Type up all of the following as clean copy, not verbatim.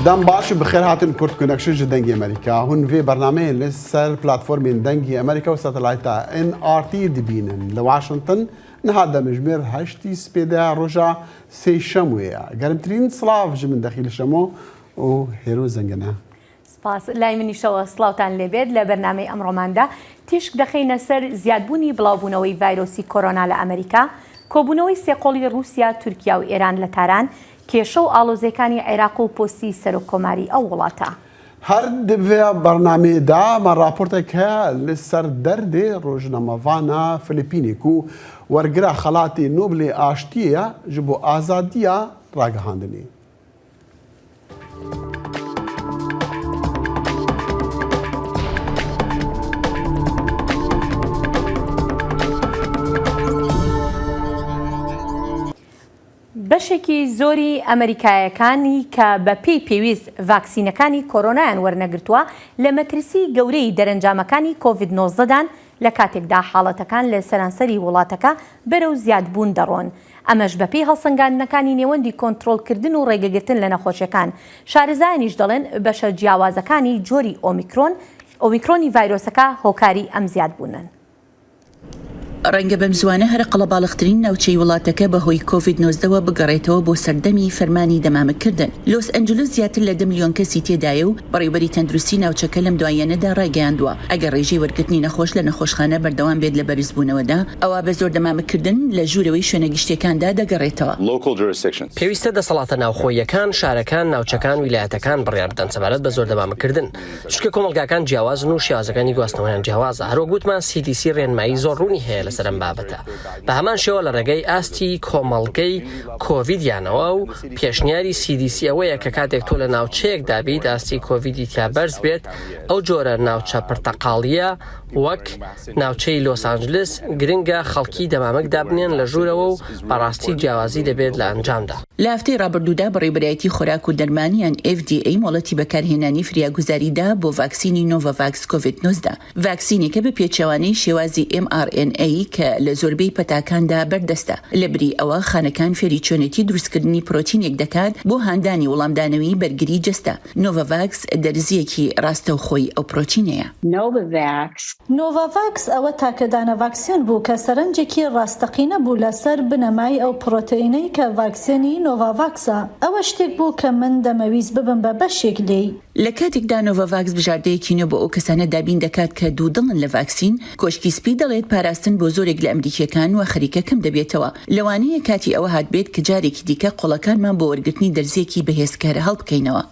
Dem baş bi xêr hatin Kurd Connection ji Dengê Amerîka. Hûn vê bernameyê li ser platformên Dengê Amerîka û satelayta NRT dibînin. Li Washington niha demjimêr heştî spêde roja sêşemê ye. Germtirîn silav ji min Dexîl Şemo û Hêro Zengene. سپاس لای منیشەوە سڵاوتان لێبێت لە بەرنامەی ئەمڕۆماندا تیشک دەخەینە سەر زیادبوونی بڵاوبوونەوەی ڤایرۆسی کۆرۆنا لە ئەمریکا، کۆبوونەوەی سێقۆڵی ڕووسیا، تورکیا و ئێران لە تاران، کێشە و ئاڵۆزییەکانی عێراق و پۆستی سەرۆک کۆماری ئەو وڵاتە. هەر دڤێ بەرنامەێ دا مە ڕاپۆرتێک هەیە لە سەر دەردێ ڕۆژنامەڤانا فلیپینی کو وەرگرا خەڵاتێ نۆبلێ ئاشتیێە ژ بۆ ئازادییا ڕاگەهاندنێ. بەشێکی زۆری ئەمریکایەکانی کە بە پێی پێویست ڤاکسینەکانی کۆرۆنایان وەرنەگرتووە لە مەترسی گەورەی دەرەنجامەکانی کۆڤید 19 دان لە کاتێکدا حاڵەتەکان لە سەرانسەری وڵاتەکە بەرەو زیادبوون دەڕۆن ئەمەش بەپێی هەڵسەنگاندنەکانی نێوەندی کۆنترۆڵکردن و ڕێگەگرتن لە نەخۆشیەکان، شارەزایانیش دەڵێن بەشە جیاوازەکانی جۆری ئۆمیکرۆن ئۆمیکرۆنی ڤایرۆسەکە هۆکاری ئەم زیادبوونەن. ڕەنگە بەمزووانە هەرە قەڵەباڵغترین ناوچەی وڵاتەکە بەهۆی کۆڤید 19 وە بگەڕێتەوە بۆ سەردەمی فەرمانی دەمامککردن. لۆس ئەنجلس زیاتر لە دە ملیۆن کەسی تێدایە و بەڕێوبەری تەندروستی ناوچەکە لەم دواییانەدا ڕایگەیاندووە، ئەگەر ڕێژەی وەرگرتنی نەخۆش لە نەخۆشخانە بەردەوام بێت لە بەرزبوونەوەدا، ئەوا بە زۆر دەمامککردن لە ژوورەوەی شوێنە گشتییەکاندا دەگەڕێتەوە. پێویستە دەسەڵاتە ناوخۆییەکان، شارەکان، ناوچەکان، ویلایەتەکان بڕیار بدەن سەبارەت بە زۆر دەمامککردن، چونکە کۆمەڵگاکان جیاوازن و شێوازەکانی گواستنەوەیان جیاوازە، هەروەک وتمان CDC ڕێنمایی زۆر ڕوونی هەیە لەسەر ئەم بابەتە، بە هەمان شێوە لە ڕێگەی ئاستی کۆمەڵگەی کۆڤیدیانەوە و پێشنیاری CDC ئەوەیە کە کاتێک تۆ لە ناوچەیەکدا بیت ئاستی کۆڤیدی تیا بەرز بێت، ئەو جۆرە ناوچە پرتەقاڵییە وەک ناوچەی لۆس ئانجلس، گرنگە خەڵکی دەمامک دابنێن لە ژوورەوە و بەڕاستی جیاوازی دەبێت لە ئەنجامدا. لە هەفتەی ڕابردوودا بەڕێوبەرایەتی خۆراک و دەرمان یان FDA مۆڵەتی بەکارهێنانی فریاگوزاری دا بۆ ڤاکسینی نۆڤاڤاکس کۆڤید 19. ڤاکسینێکە بە پێچەوانەی شێوازی mRNA کە لە زۆربەی پەتاکاندا بەردەستە. لەبری ئەوە خانەکان فێری چۆنێتی دروستکردنی پرۆتینێک دەکات بۆ هاندانی وڵامدانەوی بەرگری جەستە. نۆڤاڤاکس دەرزییەکی ڕاستەوخۆی ئەو پرۆتینەیە. نۆڤاڤاکس ئەوە تاکە دانە ڤاکسێن بوو کە سەرنجێکی ڕاستەقینە بوو لەسەر بنەمای ئەو پڕۆتئینەی کە ڤاکسێنی نۆڤاڤاکسە. ئەوە شتێک بوو کە من دەمەویست ببم بە بەشێک لێی. لە کاتێکدا نۆڤاڤاکس بژاردەیەکی نوێ بۆ ئەو کەسانە دابین دەکات کە دوودڵن لە ڤاکسین، کۆشکی سپی دەڵێت پاراستن بۆ زۆرێک لە ئەمریکییەکان وا خەریکە کەم دەبێتەوە. لەوانەیە کاتی ئەوە هاتبێت کە جارێکی دیکە قۆڵەکانمان بۆ وەرگرتنی دەرزییەکی بەهێزکەر هەڵبکەینەوە.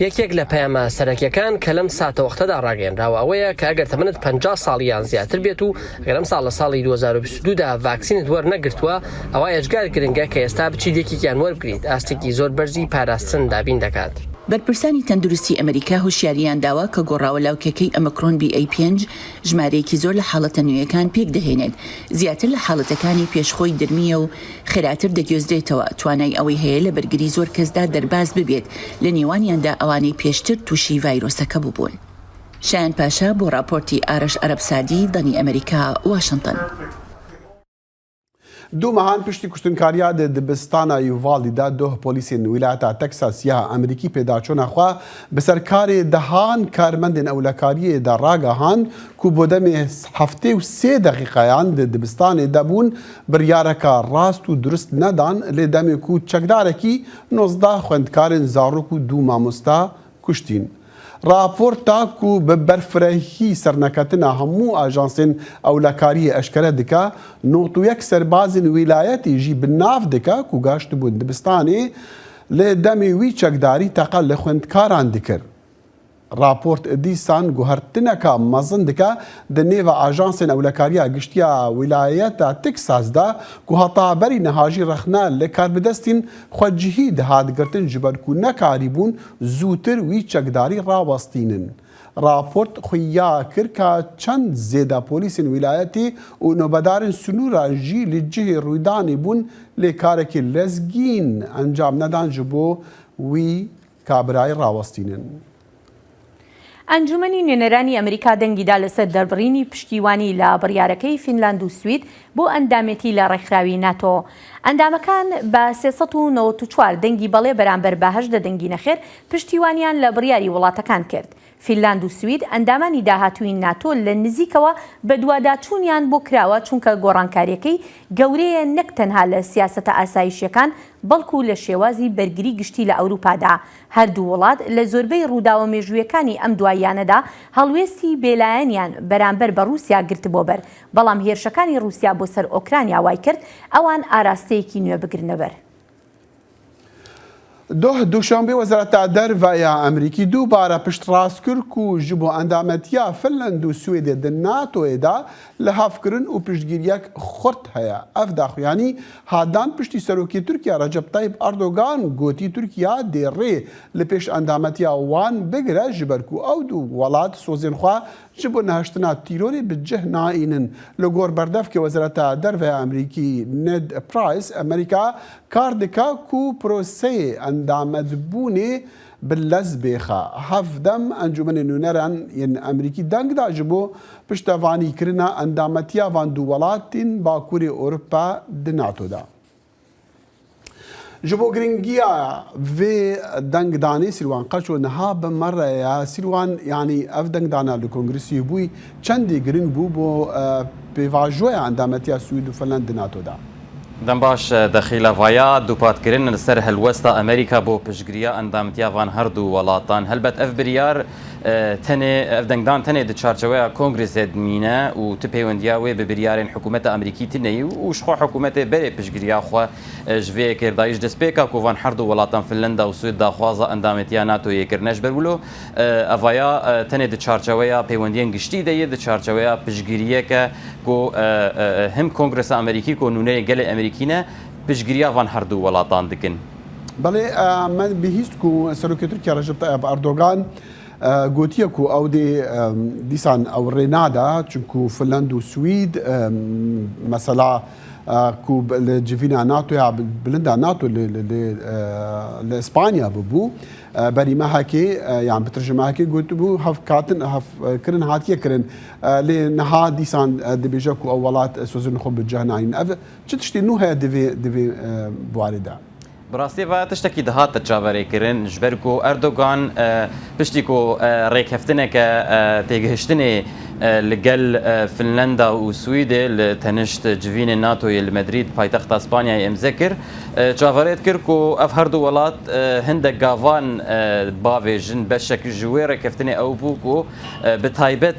یەکێک لە پەیامە سەرەکییەکان کە لەم ساتەوەختەدا ڕاگەیەنراوە ئەوەیە کە ئەگەر تەمەنت 50 ساڵ یان زیاتر بێت و ئەگەر ئەمساڵ لە ساڵی 2022 دا ڤاکسینت وەرنەگرتووە ئەوا ئێجگار گرنگە کە ئێستا بچیت یەکێکیان وەربگریت ئاستێکی زۆر بەرزی پاراستن دابین دەکات. بەرپرسانی تەندروستی ئەمریکا هۆشیارییان داوە کە گۆڕاوە لاوکێکەی ئەمکرۆن بی ئەی پێنج ژمارەیەکی زۆر لە حاڵەتە نوێیەکان پێکدەهێنێت، زیاتر لە حاڵەتەکانی پێش خۆی درمییە و خێراتر دەگوێزرێتەوە، توانای ئەوەی هەیە لە بەرگری زۆر کەسدا دەرباز ببێت، لە نێوانیاندا ئەوانەی پێشتر تووشی ڤایرۆسەکە بووبوون. شایان پاشا بۆ ڕاپۆرتی ئارەش عەرەبسادی، دەنگی ئەمەریکا، واشنتن. دوو مەهان پشتی کوشتنکاریا di dibistana Uvalde de doh polîsên wîlayeta Teksas ya Amerîkî pêdaçûna xwe bi ser karê dehan karmendên ewlekariyê de ragihand ku bo demê 73 deqîqeyan di dibistanê de bûn biryareka rast û durist nedan lê demê ku çekdarekî 19 xwendkarên zarok û du mamosta kuştîn. Raporta ku bi berfirehî serneketina hemû ajansên ewlekariyê eşkere dike, 91 serbazên wîlayetê jî bi nav dike ku gaştibûn dibistanê, lê demê wî çekdarî teqe li xwendkaran dikir. Raport dîsan guhertineka mezin dike di nêva ajansên ewlekariya giştî ya wîlayeta Teksas de ku heta berî niha jî rexne li karbidestên xwecihî dihat girtin ji ber ku nekarîbûn zûtir wî çekdarî rawestînin. Raport xuya kir ka çend zêde polîsên wîlayetê û nobedarên sinûran jî li cihê rûdanê bûn lê karekî lezgîn encam nedan ji bo wî kabirayî rawestînin. ئەنجومەنی نوێنەرانی ئەمریکا دەنگیدا لەسەر دەربڕینی پشتیوانی لە بڕیارەکەی فینلاند و سوید بۆ ئەندامێتی لە ڕێکخراوی ناتۆ. ئەندامەکان بە 394 دەنگی بەڵێ بەرامبەر بە 18 دەنگی نەخێر پشتیوانیان لە بڕیاری وڵاتەکان کرد. فینلاند و سوید ئەندامانی داهاتووی ناتۆ لە نزیکەوە بەدواداچوونیان بۆ کراوە چونکە گۆڕانکارییەکەی گەورەیە نەک تەنها لە سیاسەتە ئاسایشییەکان بەڵکو لە شێوازی بەرگری گشتی لە ئەوروپادا. هەردوو وڵات لە زۆربەی ڕووداوە مێژوویەکانی ئەم دواییانەدا هەڵوێستی بێلایەنیان بەرامبەر بە ڕووسیا گرتبۆبەر، بەڵام هێرشەکانی ڕووسیا بۆ سەر ئۆکرانیا وایکرد ئەوان ئاراستەیەکی نوێ بگرنەبەر. دۆه دووشەنبێ وەزارەتا دەرڤە یا ئەمریکی دووبارە پشتڕاست کرد کو ژ بۆ ئەندامەتیا فنلەند و سوێدێ د ناتۆێ دا لهەڤکرن و پشتگیریەک خورت هەیە. ئەڤ داخویانی هات دان پشتی سەرۆکی تورکیا رەجەب تەیب ئەردۆگان گۆتی تورکیا دێ ڕێ لە پێش ئەندامەتیا وان بگرە ژ بەر کو ئەو دوو وەڵات سۆزێن خوە ژ بۆ نەهشتنا تیرۆرێ bi cih naînin. Li gor berdevkê Wezareta Derve ya Amerîkî Ned Price, Amerîka kar dike ku proseyê endametbûnê bi lez bêxe. Hevdem Encûmenê Nûneran yên Amerîkî deng da ji bo piştevanîkirina endametiya van du welatên Bakurê Ewropa di NATO de. Ji bo girîngiya vê dengdanê Sîrwan Qeço niha bi me re ye. Sîrwan yanî ev dengdana li Kongresê bûyî çendî girîng bû bo pêvajoya endametiya Swîd û Finland di NATO de? Dem baş Dexîla Vaya, dûpatkirin li ser helwesta Amerîka bo piştgiriya endamtiya van her du welatan. Helbet ev biryar tenê ev dengdan tenê di çarçoweya Kongresê dimîne û ti pêwendiya wê bi biryarên hikûmeta Amerîkî tineyî û ji xwe hikûmetê berê piştgiriya xwe ji vê yekê dayî ji destpêka ku van her du welatan Finlanda û Swêd daxwaza endametiya NATOyê kirine ji ber wilo evaya tenê di çarçoweya pêwendiyên giştî de ye di çarçoweya piştgiriyeke ku him Kongresa Amerîkî ku nûnerê gelê Amerîkî ne piştgiriya van her du welatan dikin. Belê me bihîst ku Serokê Tirkiye Recep Tayyip Erdogan gotiye ku ew dê dîsan ew rê nade çunku Finland û Swîd mesela ku li civîna NATO ya bilinda NATO li li Îspanya bûbû berî mehekê yan bitir ji mehekê gotibû hevkatin hevkirin hatiye kirin lê niha dîsan dibêje ku ew welat sozên xwe bi cih nayînin. Ev çi tiştê nû heye di vê di vê biwarê de? Bi rastî ve tiştekî dihate çaverêkirin ji ber ku Erdogan piştî ku rêkeftineke têgihiştinê li gel Finlanda û Swîdê li tenişt civînên NATOyê li Medrîd paytexta Spanyayê îmze kir, çaverê dikir ku ev her du welat hindek gavan bavêjin. Beşek ji wê rêkeftinê ew bû ku bi taybet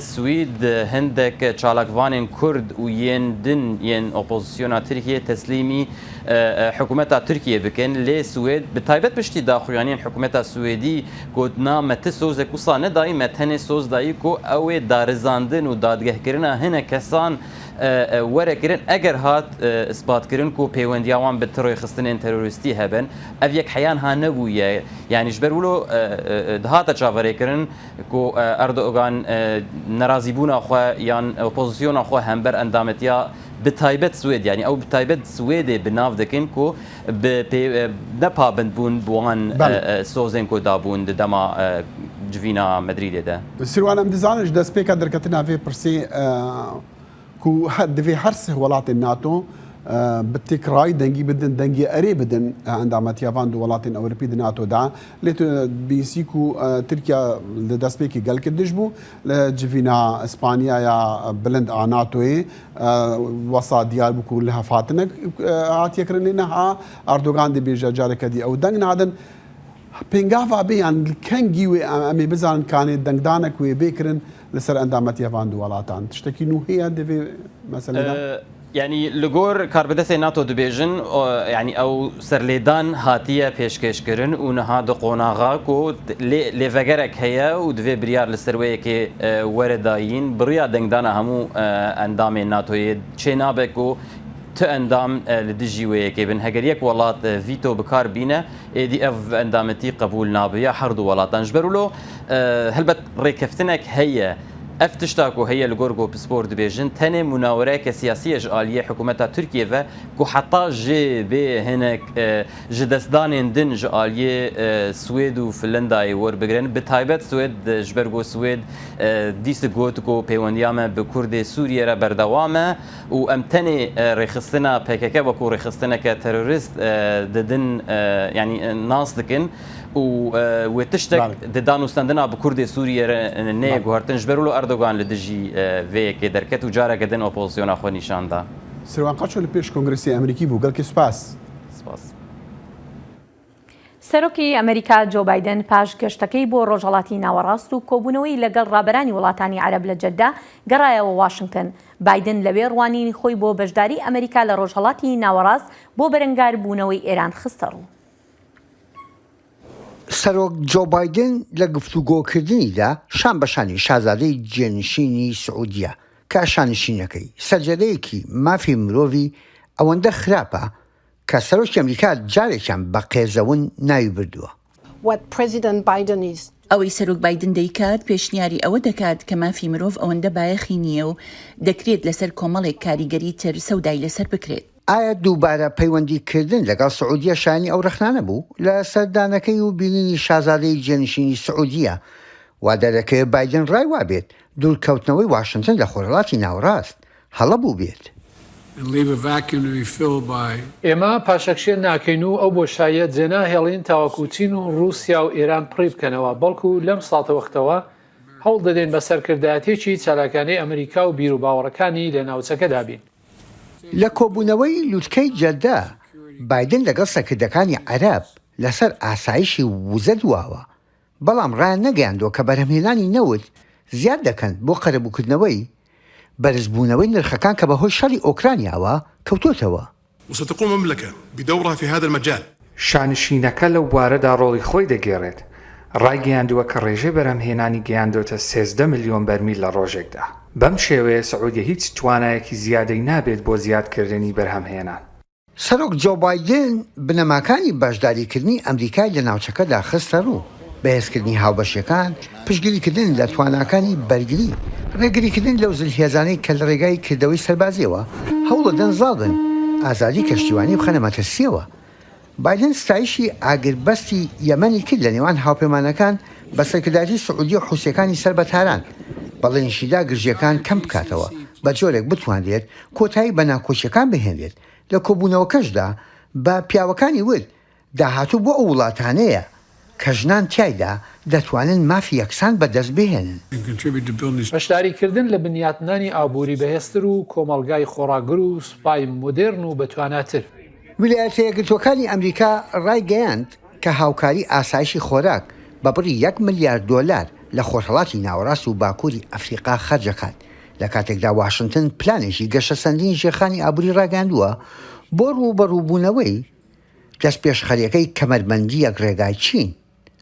Swîd hindek çalakvanên Kurd û yên din yên opozisyona Tirkiyê teslîmî hikûmeta Tirkiyê bikin lê Swêd bi taybet piştî daxuyaniyên hikûmeta Swêdî got na me ti sozek wisa nedayî me tenê soz dayî ku ew ê darizandin û dadgehkirina hinek kesan were kirin eger hat isbatkirin ku pêwendiya wan bi ti rêxistinên terorîstî hebin. Ev yek heya niha nebûye yanî ji ber wilo dihate çaverêkirin ku Erdogan nerazîbûna xwe yan opozisyona xwe hember endametiya Bi taybet Swêd yanî ew bi taybet Swêdê bi nav dikin ku bi pê ne pabend bûn bi wan sozên ku dabûn di dema civîna Medrîdê de. Sirwan em dizanin ji destpêka derketina vê pirsê ku divê her sih welatên NATO bi têkrayî dengî bidin, dengê erê bidin endametiya van du welatên Ewropî di NATO de. Lê tu dibîsî ku Tirkiye li destpêkê gelekî dij bû li civîna Îspanya ya bilind a NATOyê Wesa diyar bû ku lihevhatinek hatiye kirin lê niha Erdogan dibêje careke dî ew deng nadin. Pêngava bê yan li kengî wê em ê bizanin kanê dengdanek wê bê kirin li ser endametiya van du welatan. Tiştekî nû heye di vê meselê de? Yanî li gor karbidestên NATO dibêjin yanî ew serlêdan hatiye pêşkêşkirin û niha di qonaxa ku lê lêvegerek heye û divê biryar li ser wê yekê were dayîn bi riya dengdana hemû endamên NATOyê çênabe ku ti endam li dijî wê yekê bin. Heger yek welat vîto bi kar bîne êdî ev endametî qebûl nabe ya her du welatan. Ji ber wilo helbet rêkeftinek heye. Ev tişta ku heye li gor ku pispor dibêjin tenê munawireyeke siyasî ye ji aliyê hikûmeta Tirkiyê ve ku heta jê bê hinek ji destdanên din ji aliyê Swêd û Finlandayê werbigirin. Bi taybet Swêd ji ber ku Swêd dîsik got ku pêwendiya me bi Kurdê Sûriyê re berdewam e û em tenê rêxistina pkk wekû rêxistineke terorîst didin yanî nas dikin û wê tiştek di danûstendina bi Kurdê Sûriyê re neyê guhertin. Ji ber wilo Erdogan li dijî vê yekê derket û careke din opozisyona xwe nîşan da. Sirwan Qaço li pêş Kongresê Amerîkî bû. Gelkê spas. Spas. سەرۆکی ئەمەریکا جۆ بایدن پاش گەشتەکەی بۆ ڕۆژهەڵاتی ناوەڕاست و کۆبوونەوەی لەگەڵ ڕابەرانی وڵاتانی عەرەب لە جەدە گەڕایەوە واشنتن. بایدن لەوێ ڕوانینی خۆی بۆ بەشداری ئەمەریکا لە ڕۆژهەڵاتی ناوەڕاست بۆ بەرەنگاربوونەوەی ئێران خستەڕوو. سەرۆک جۆ بایدن لە گفتوگۆکردنیدا شان بە شانی شازادەی جێنشینی سعودیە کە شانشینەکەی سەرجەرەیەکی مافی مرۆڤی ئەوەندە خراپە کە سەرۆکی ئەمریکا جارێکیان بە قێزەون ناوی بردووە. ئەوەی سەرۆک بایدن دەیکات پێشنیاری ئەوە دەکات کە مافی مرۆڤ ئەوەندە بایەخی نییە و دەکرێت لەسەر کۆمەڵێک کاریگەری تر سەودای لەسەر بکرێت. ئایا دووبارە پەیوەندی کردن لەگەڵ سعودیە شایەنی ئەو رەخنانە بوو لە سەردانەکەی و بینینی شازادەی جێنشینی سعودیە؟ وا دەردەکەوێت بایدن رای وابێت دوورکەوتنەوەی واشنتن لە خۆرهەڵاتی ناوەڕاست هەڵە بووبێت. ئێمە پاشەکشێ ناکەین و ئەو بۆشاییە جێناهێڵین تاوەکو چین و ڕووسیا و ئێران پڕی بکەنەوە، بەڵکو لەم ساتەوەختەوە هەوڵدەدەین بە سەرکردایەتییەکی چالاکانەی ئەمریکا و بیروباوەڕەکانی لە ناوچەکەدا بین. لە کۆبوونەوەی لوتکەی جەدە، بایدن لەگەڵ سەرکردەکانی عەرەب لەسەر ئاسایشی وزە دواوە، بەڵام ڕایان نەگەیاندووە کە بەرهەمهێنانی نەوت زیاد دەکەن بۆ قەرەبووکردنەوەی بەرزبوونەوەی نرخەکان کە بەهۆی شەڕی ئۆکرانیاوە کەوتۆتەوە. وستقوم المملکە بدورها فی هذا المجال. شانشینەکە لەو بوارەدا ڕۆڵی خۆی دەگێڕێت، ڕایگەیاندووە کە ڕێژەی بەرهەمهێنانی گەیاندۆتە 13 ملیۆن بەرمیل لە ڕۆژێکدا. بەم شێوەیە سعودیە هیچ توانایەکی زیادەی نابێت بۆ زیادکردنی بەرهەمهێنان. سەرۆک جۆ بایدن بنەماکانی بەشداریکردنی ئەمریکای لە ناوچەکەدا خستەڕوو، بەهێزکردنی هاوبەشییەکان، پشتگیریکردن لە تواناکانی بەرگری، ڕێگریکردن لەو زلهێزانەی کە لە ڕێگای کردەوەی سەربازییەوە هەوڵدەدەن زاڵ بن، ئازادی کەشتیوانی بخەنە مەترسییەوە. بایدن ستایشی ئاگربەستی یەمەنی کرد لە نێوان هاوپەیمانەکان بە سەرکردایەتی سعودیە و حوسییەکانی سەر بە تاران، بەڵێنیشیدا گرژییەکان کەم بکاتەوە بە جۆرێک بتوانرێت کۆتایی بە ناکۆکییەکان بهێنرێت، لە کۆبوونەوەکەشدا بە پیاوەکانی وت، داهاتوو بۆ ئەو وڵاتانەیە کە ژنان تیایدا دەتوانن مافی یەکسان بەدەست بهێنن. بەشداریکردن لە بنیاتنانی ئابووری بەهێزتر و کۆمەڵگای خۆڕاگر و سوپای مۆدێرن و بەتواناتر. ویلایەتە یەکگرتووەکانی ئەمریکا ڕایگەیاند کە هاوکاری ئاسایشی خۆراک بە بڕی یەک ملیار دۆلار لە خۆرهەڵاتی ناوەڕاست و باکووری ئەفریقا خەرجدەکات، لە کاتێکدا واشنتن پلانێکی گەشەسەندنی ژێرخانی ئابووری ڕاگەیاندووە بۆ ڕووبەڕووبوونەوەی دەستپێشخەرییەکەی کەمەربەندی یەک ڕێگای چین.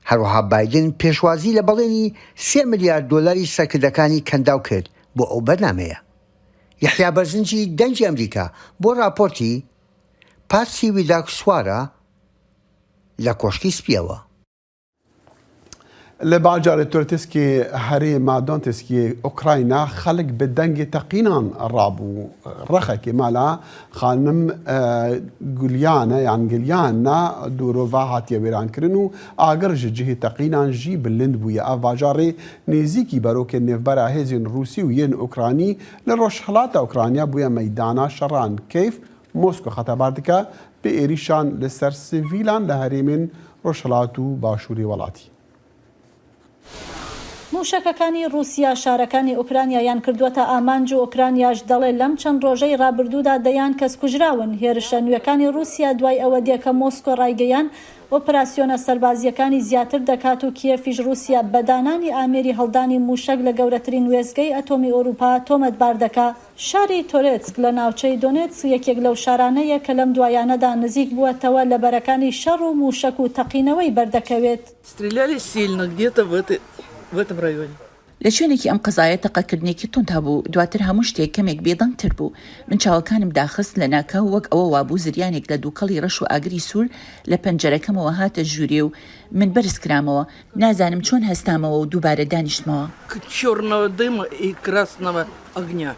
هەروەها بایدن پێشوازی لە بەڵێنی سێ ملیار دۆلاری سەرکردەکانی کەنداو کرد بۆ ئەو بەرنامەیە. یەحیا بەرزنجی، دەنگی ئەمریکا، بۆ ڕاپۆرتی پاتسی ویداکسوارا لە کۆشکی سپییەوە. لە باجارê Torteskê herêma Donetskê Ukrayna xelk bi dengê teqînan rabû. Rexekê mala xanim Gulyane yan Gilyana Dûrova hatiye wêrankirin û agir ji cihê teqînan jî bilind bûye. Ev bajarê nêzîkî berokên nêvbera hêzên Rûsî û yên Ukranî li rojhilata Ukrayna bûye meydana şeran. Keyf Mosko xetebar dike bi êrîşan li ser sivîlan li herêmên rojhilat û başûrê welatî. مووشەکەکانی ڕووسیا شارەکانی ئۆکرانیایان کردووەتە ئامانج و ئۆکرانیاش دەڵێ لەم چەند ڕۆژەی ڕابردوودا دەیان کەس کوژراون. هێرشە نوێکانی ڕووسیا دوای ئەوە دێ کە مۆسکۆ ڕایگەیاند ئۆپراسیۆنە سەربازییەکانی زیاتر دەکات و کیێفیش ڕووسیا بە دانانی ئامێری هەڵدانی مووشەک لە گەورەترین وێستگەی ئەتۆمی ئەوروپا تۆمەتبار دەکا. شاری تۆرێتسک لە ناوچەی دۆنێتسک یەکێک لەو شارانەیە کە لەم دوایانەدا نزیک بووەتەوە لە بەرەکانی شەڕ و مووشەک و تەقینەوەی بەردەکەوێت. Стреляли сильно где-то в этой в этом районе. لە شوێنێکی ئەم قەزایە تەقەکردنێکی توند هەبوو، دواتر هەموو شتێک کەمێک بێدەنگتر بوو. من چاوەکانم داخست، لەناکاو وەک ئەوە وابوو زریانێک لە دووکەڵی ڕەش و ئاگری سوور لە پەنجەرەکەمەوە هاتە ژوورێ و من بەرز کرامەوە. نازانم چۆن هەستامەوە و دووبارە دانیشتمەوە. черного дыма и красного огня.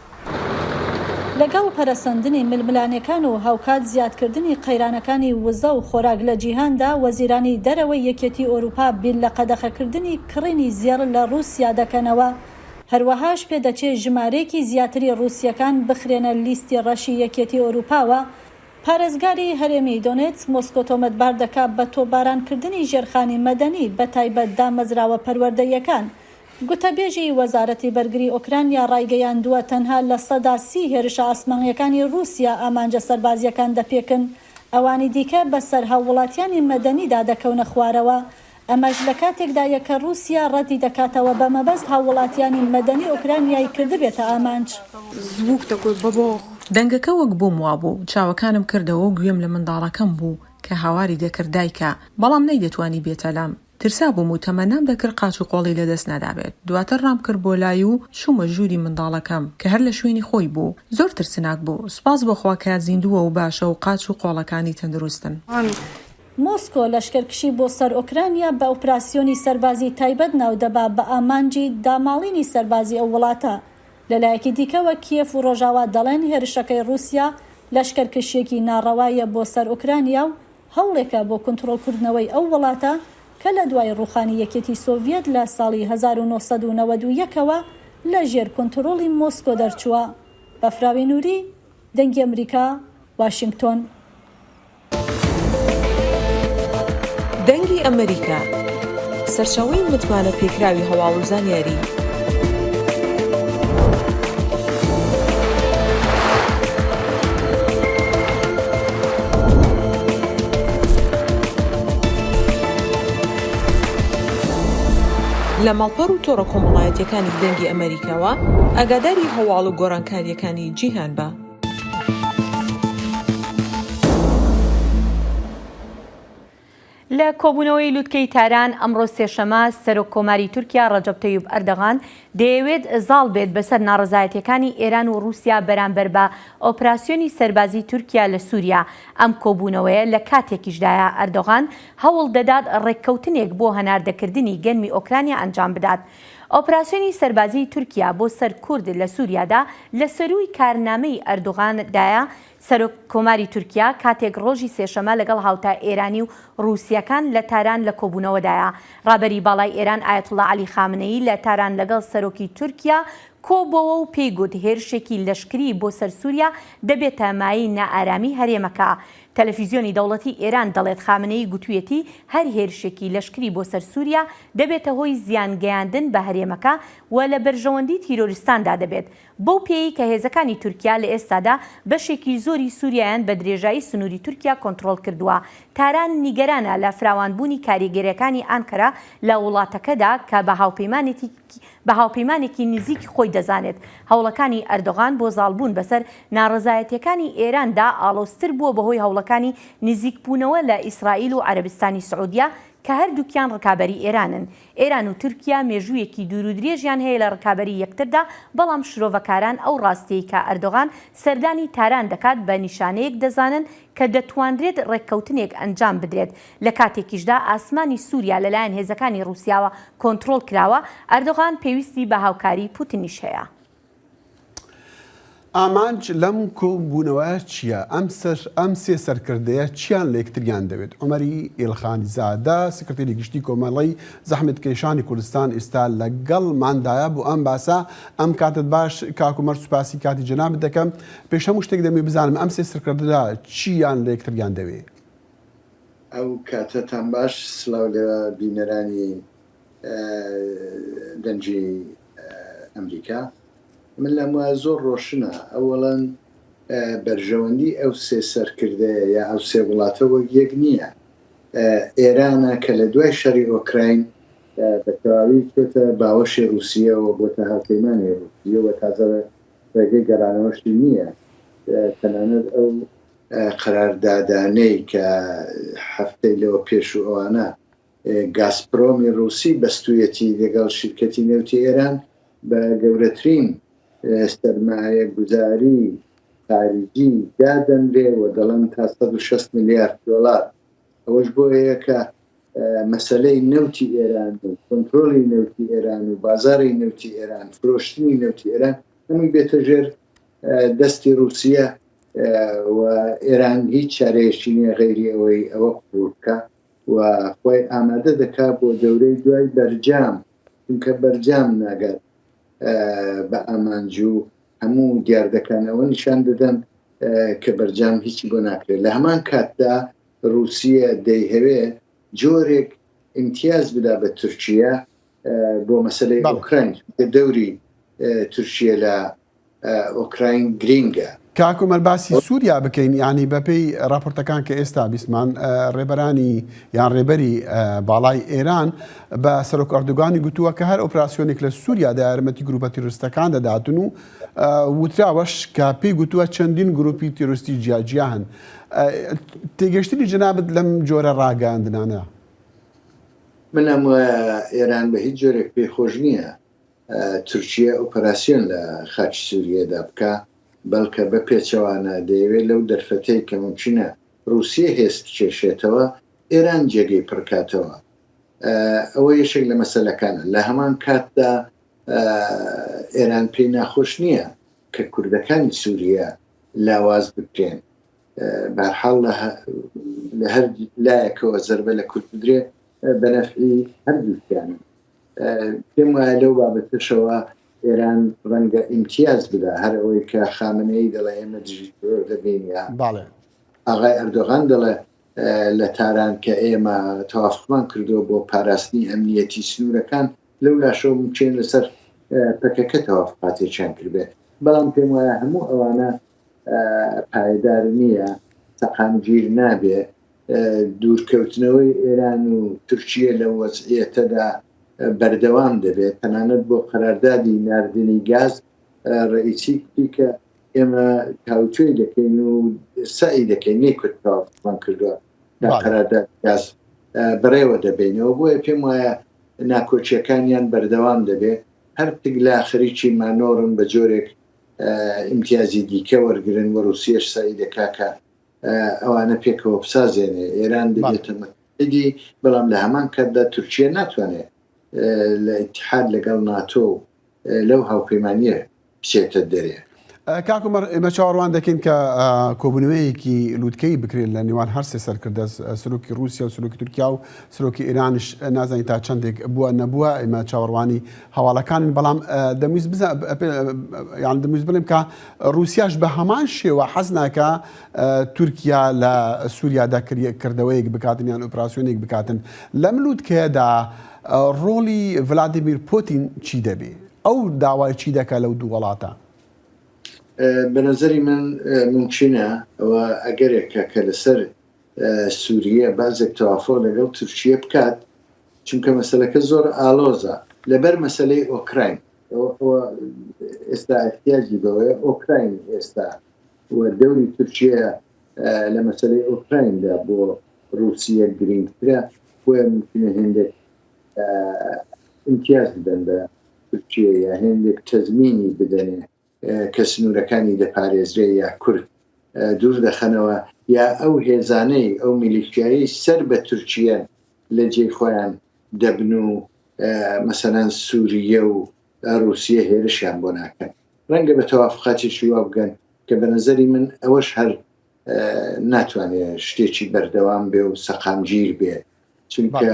لەگەڵ پەرەسەندنی ململانێکان و هاوکات زیادکردنی قەیرانەکانی وزە و خۆراک لە جیهاندا، وەزیرانی دەرەوەی یەکێتی ئەوروپا بیر لە قەدەخەکردنی کڕینی زێڕ لە ڕووسیا دەکەنەوە. هەروەهاش پێدەچێ ژمارەیەکی زیاتری ڕووسییەکان بخرێنە لیستی ڕەشی یەکێتی ئەوروپاوە. پارێزگاری هەرێمی دۆنێتسک مۆسکۆ تۆمەتبار دەکات بە تۆپبارانکردنی ژێرخانی مەدەنی، بەتایبەت دامەزراوە پەروەردەییەکان. گوتەبێژی وەزارەتی بەرگری ئۆکرانیا ڕایگەیاندووە، تەنها 30% هێرشە ئاسمانییەکانی ڕووسیا ئامانجە سەربازییەکان دەپێکن، ئەوانی دیکە بەسەر هاووڵاتیانی مەدەنیدا دەکەونە خوارەوە. ئەمەش لەکاتێکدایە کە ڕووسیا ڕەتی دەکاتەوە بە مەبەست هاووڵاتیانی مەدەنی ئۆکرانیای کردبێتە ئامانج. دەنگەکە وەک بۆم وابوو، چاوەکانم کردەوە و گوێم لە منداڵەکەم بوو کە هاواری دەکرد دایکە، بەڵام نەیدەتوانی بێتە لام. ترسابووم و تەمەنام دەکرد قاچ و قۆڵی لەدەست نەدابێت. دواتر ڕامکرد بۆ لای و چوومە ژووری منداڵەکەم کە هەر لە شوێنی خۆی بوو. زۆر ترسناک بوو. سوپاس بۆ خوا کە زیندووە و باشە و قاچ و قۆڵەکانی تەندروستن. مۆسکۆ لەشکرکشی بۆ سەر ئۆکرانیا بە ئۆپراسیۆنی سەربازی تایبەت ناودەبا بە ئامانجی داماڵینی سەربازی ئەو وڵاتە. لەلایەکی دیکەوە کیێف و ڕۆژاوا دەڵێن هێرشەکەی ڕووسیا لەشکرکشییەکی ناڕەوایە بۆ سەر ئۆکرانیا و هەوڵێکە بۆ کونتڕۆڵکردنەوەی ئەو وڵاتە کە لە دوای ڕووخانی یەکێتی سۆڤیەت لە ساڵی 1991 ەوە لە ژێر کونتڕۆڵی مۆسکۆ دەرچووە. بەفراوی نوری، دەنگی ئەمریکا، واشینگتۆن. دەنگی ئەمەریکا، سەرچاوەی متمانە پێکراوی هەواڵ و زانیاری. لە ماڵپەڕ و تۆڕە کۆمەڵایەتیەکانی دەنگی ئەمەریکاوە ئاگاداری هەواڵ و گۆڕانکاریەکانی جیهان بە. لە کۆبوونەوەی لوتکەی تاران ئەمڕۆ سێشەمە، سەرۆک کۆماری تورکیا ڕەجەب تەیب ئەردەغان دەیەوێت زاڵ بێت بەسەر ناڕەزایەتیەکانی ئێران و ڕووسیا بەرامبەر بە ئۆپراسیۆنی سەربازی تورکیا لە سوریا، ئەم کۆبوونەوەیە لە کاتێکیشدایە ئەردۆغان هەوڵ دەدات ڕێککەوتنێک بۆ هەناردەکردنی گەنمی ئۆکرانیا ئەنجام بدات. ئۆپراسیۆنی سەربازیی تورکیا بۆ سەر کورد لە سوریادا لە سەرووی کارنامەی ئەردوغان دایە، سەرۆک کۆماری تورکیا کاتێک ڕۆژی سێشەمە لەگەڵ هاوتا ئێرانی و ڕووسییەکان لە تاران لە کۆبوونەوەدایە. ڕابەری باڵای ئێران ئایەتوڵا عەلی خامنەیی لە تاران لەگەڵ سەرۆکی تورکیا کۆبۆوە و پێی گوت هێرشێکی لەشکری بۆ سەر سوریا دەبێتە مایەی نائارامی هەرێمەکە. تەلەفیزیۆنی دەوڵەتی ئێران دەڵێت خامنەیی گوتویەتی هەر هێرشێکی لەشکری بۆ سەر سوریا دەبێتە هۆی زیان گەیاندن بە هەرێمەکە و لە بەرژەوەندی تیرۆریستاندا دەبێت بەو پێیەی کە هێزەکانی تورکیا لە ئێستادا بەشێکی زۆری سوریایان بە درێژایی سنوری تورکیا کۆنتڕۆڵ کردووە. تاران نیگەرانە لە فراوانبوونی کاریگەرییەکانی ئانکەرە لە وڵاتەکەدا کە بە هاوپەیمانێتی بە هاوپەیمانێکی نزیکی خۆی دەزانێت. هەوڵەکانی ئەردۆغان بۆ زاڵبوون بەسەر ناڕەزایەتییەکانی ئێراندا ئاڵۆزتر بووە بەهۆی هەوڵەکانی نزیکبوونەوە لە ئیسرائیل و عەرەبستانی سعودیە کە هەردووکیان ڕکابەری ئێرانن. ئێران و تورکیا مێژوویەکی دوورودرێژیان هەیە لە ڕکابەری یەکتردا، بەڵام شرۆڤەکاران ئەو ڕاستیەی کە ئەردۆغان سەردانی تاران دەکات بە نیشانەیەک دەزانن کە دەتوانرێت ڕێککەوتنێک ئەنجام بدرێت، لە کاتێکیشدا ئاسمانی سوریا لەلایەن هێزەکانی ڕوسیاوە کۆنترۆڵ کراوە، ئەردۆغان پێویستی بە هاوکاری پوتنیش هەیە. ئامانج لەم کۆبوونەوە چییە؟ ئەم ئەم سێ سەرکردەیە چیان لە یەکتریان دەوێت؟ عومەری ئیلخانیزادە، سکرتێری گشتی کۆمەڵەی زەحمەتکێشانی کوردستان ئیستا لەگەڵماندایە بۆ ئەم باسە. ئەم کاتت باش کاک عومەر، سوپاسی کاتی جەنابت دەکەم. پێش هەموو شتێک دەمەوێت بزانم ئەم سێ سەرکردە چیان لە یەکتریان دەوێت؟ ئەو کاتەتان باش، سلاو لە بینەرانی دەنگی ئەمریکا. من لام وایە زۆر ڕۆشنە، ئەوەڵەن بەرژەوەندی ئەو سێ سەرکردەیە یا ئەو سێ وڵاتە وەک یەک نییە. ئێرانە کە لە دوای شەڕی ئۆکراین بە تەواوی چۆتە باوەشی ڕووسیەوە، بۆتە هاوپەیمانی ڕووسیە و تازە ڕێگەی گەڕانەوەشی نییە. تەنانەت ئەو قەراردادانەی کە هەفتەی لەوە پێش و ئەوانە گازپرۆمی ڕووسی بەستوویەتی لەگەڵ شیرکەتی نەوتی ئێران. بە گەورەترین سەرمایەگوزاری خاریجی دادەنرێ و دەڵێن تا 160 ملیارد دۆلار. ئەوەش بۆیە کە مەسەلەی نەوتی ئێران و کۆنترۆلی نەوتی ئێران و بازاری نەوتی ئێران، فرۆشتنی نەوتی ئێران هەمووی بێتە ژێر دەستی رووسیە و ئێران هیچ چارەیەکی نییە غەیری ئەوەی ئەوە قبوڵ بکا و خۆی ئامادە دەکا بۆ دەورەی دوای بەرجام، چونکە بەرجام ناگات بە ئامانج و هەموو دیاردەکان ئەوە نیشان دەدەن کە بەرجام هیچی بۆ ناکرێت. لە هەمان کاتدا رووسیە دەیهەوێ جۆرێک ئیمتیاز بدا بە تورکیە بۆ مەسەلەی ئۆکراین، چونکە دەوری تورکیە لە ئۆکراین گرینگە. کاک عومەر باسی سووریا بکەین یانی بەپێی راپۆرتەکان کە ئێستا بیستمان رێبەرانی یان رێبەری باڵای ئێران بە سەرۆک ئەردۆگانی گوتووە کە هەر ئۆپراسیۆنێک لە سووریادا یارمەتی گروپە تیرۆریستەکان دەداتن و وتراوەش کە پێی گوتووە چەندین گروپی تیرۆریستی جیاجیا هەن. تێگەشتنی جەنابت لەم جۆرە ڕاگەیاندنانە؟ من لام وایە ئێران بە هیچ جۆرێک پێی خۆش نییە تورکیە ئۆپەراسیۆن لە خاکی سوریەدا بکا، بەڵکە بە پێچەوانە دەیەوێ لەو دەرفەتەی کە مومکینە ڕووسیە هێز بکێشێتەوە، ئێران جێگەی پڕ کاتەوە. ئەوە یەکێک لە مەسەلەکانە. لە هەمان کاتدا ئێران پێی ناخۆش نییە کە کوردەکانی سوریە لاواز بکرێن. بەهەرحاڵ لە هەر لایەکەوە زەربە لە کورد بدرێ بە نەفعی هەردووکیانە. پێم وایە لەو بابەتەشەوە ئێران ڕەنگە ئیمتیاز بدا، هەر ئەوەی کە خامنەیی دەڵێ ئێمە دژی ترۆر دەبین یا بەڵێ. ئاغای ئەردۆغان دەڵێ لە تاران کە ئێمە تەوافقمان کردووە بۆ پاراستنی ئەمنیەتی سنوورەکان، لەو لاشەوە ممکن لەسەر پەکەکە تەوافقاتێکیان کردبێ. بەڵام پێم وایە هەموو ئەوانە پایەدار نییە، سەقامگیر نابێ. دوورکەوتنەوەی ئێران و تورکیە لەو وەزعیەتەدا بەردەوام دەبێت، تەنانەت بۆ قەراردادی ناردنی گاز ڕەئیسی کوتی کە ئێمە تاوتوێی دەکەین و سەعی دەکەین، نەیکوت تەوافقمان کردووە تا قەراردادی گاز بەڕێوە دەبەینەوە. بۆیە پێم وایە ناکۆکیەکانیان بەردەوام دەبێت، هەر تگلا خەریکی مانۆڕن بە جۆرێک ئیمتیازی دیکە وەرگرن و ڕوسیەش سەعی دەکا کە ئەوانە پێکەوە بسازێنێ، ئێران دەبێتە متحدی، بەڵام لە هەمان کاتدا تورکیە ناتوانێ لە ئیتحاد لەگەڵ ناتۆ و لەو هاوپەیمانییە بچێتە دەرێ. کاک عومەر ئێمە چاوەڕوان دەکەین کە کۆبوونەوەیەکی لوتکەیی بکرێت لە نێوان هەر سێ سەرکردە سەرۆکی ڕووسیا و سەرۆکی تورکیا و سەرۆکی ئێرانیش نازانین تا چەندێک بووە نەبووە ئێمە چاوەڕوانی هەواڵەکانین بەڵام دەمویست بزا یان دەمویست بڵێم کە ڕووسیاش بە هەمان شێوە حەز ناکا تورکیا لە سووریادا کردەوەیەک بکاتن یان ئۆپراسیۆنێک بکاتن لەم لووتکەیەدا ڕۆڵی ڤلادیمیر پوتین چی دەبێ؟ ئەو داوای چی دەکا لەو دوو وڵاتە؟ بە نەزەری من مومکینە ئەوە ئەگەرێکە کە لەسەر سووریە بەعزێک تەوافوق لەگەڵ تورکیە بکات چونکە مەسەلەکە زۆر ئالۆزە لەبەر مەسەلەی ئۆکراین ئەوە ئێستا احتیاجی بەوەیە ئۆکراین ئێستا و دەوری تورکیە لە مەسەلەی ئۆکرایندا بۆ رووسیە گرنگترە بۆیە ممکنە هێندێک ئیمتیاز بدەن بە تورکیە یا هێندێک تەزمینی بدەنێ کە سنوورەکانی دەپارێزرێ یا کورد دوور دەخەنەوە یا ئەو هێزانەی ئەو میلیشیایەی سەر بە تورکیەن لە جێی خۆیان دەبن و مەسەلەن سوریە و ڕوسیە هێرشیان بۆ ناکەن ڕەنگە بە تەوافقاتێکی وا بگەن کە بە نەزەری من ئەوەش هەر ناتوانێ شتێکی بەردەوام بێ و سەقامگیر بێ چونکە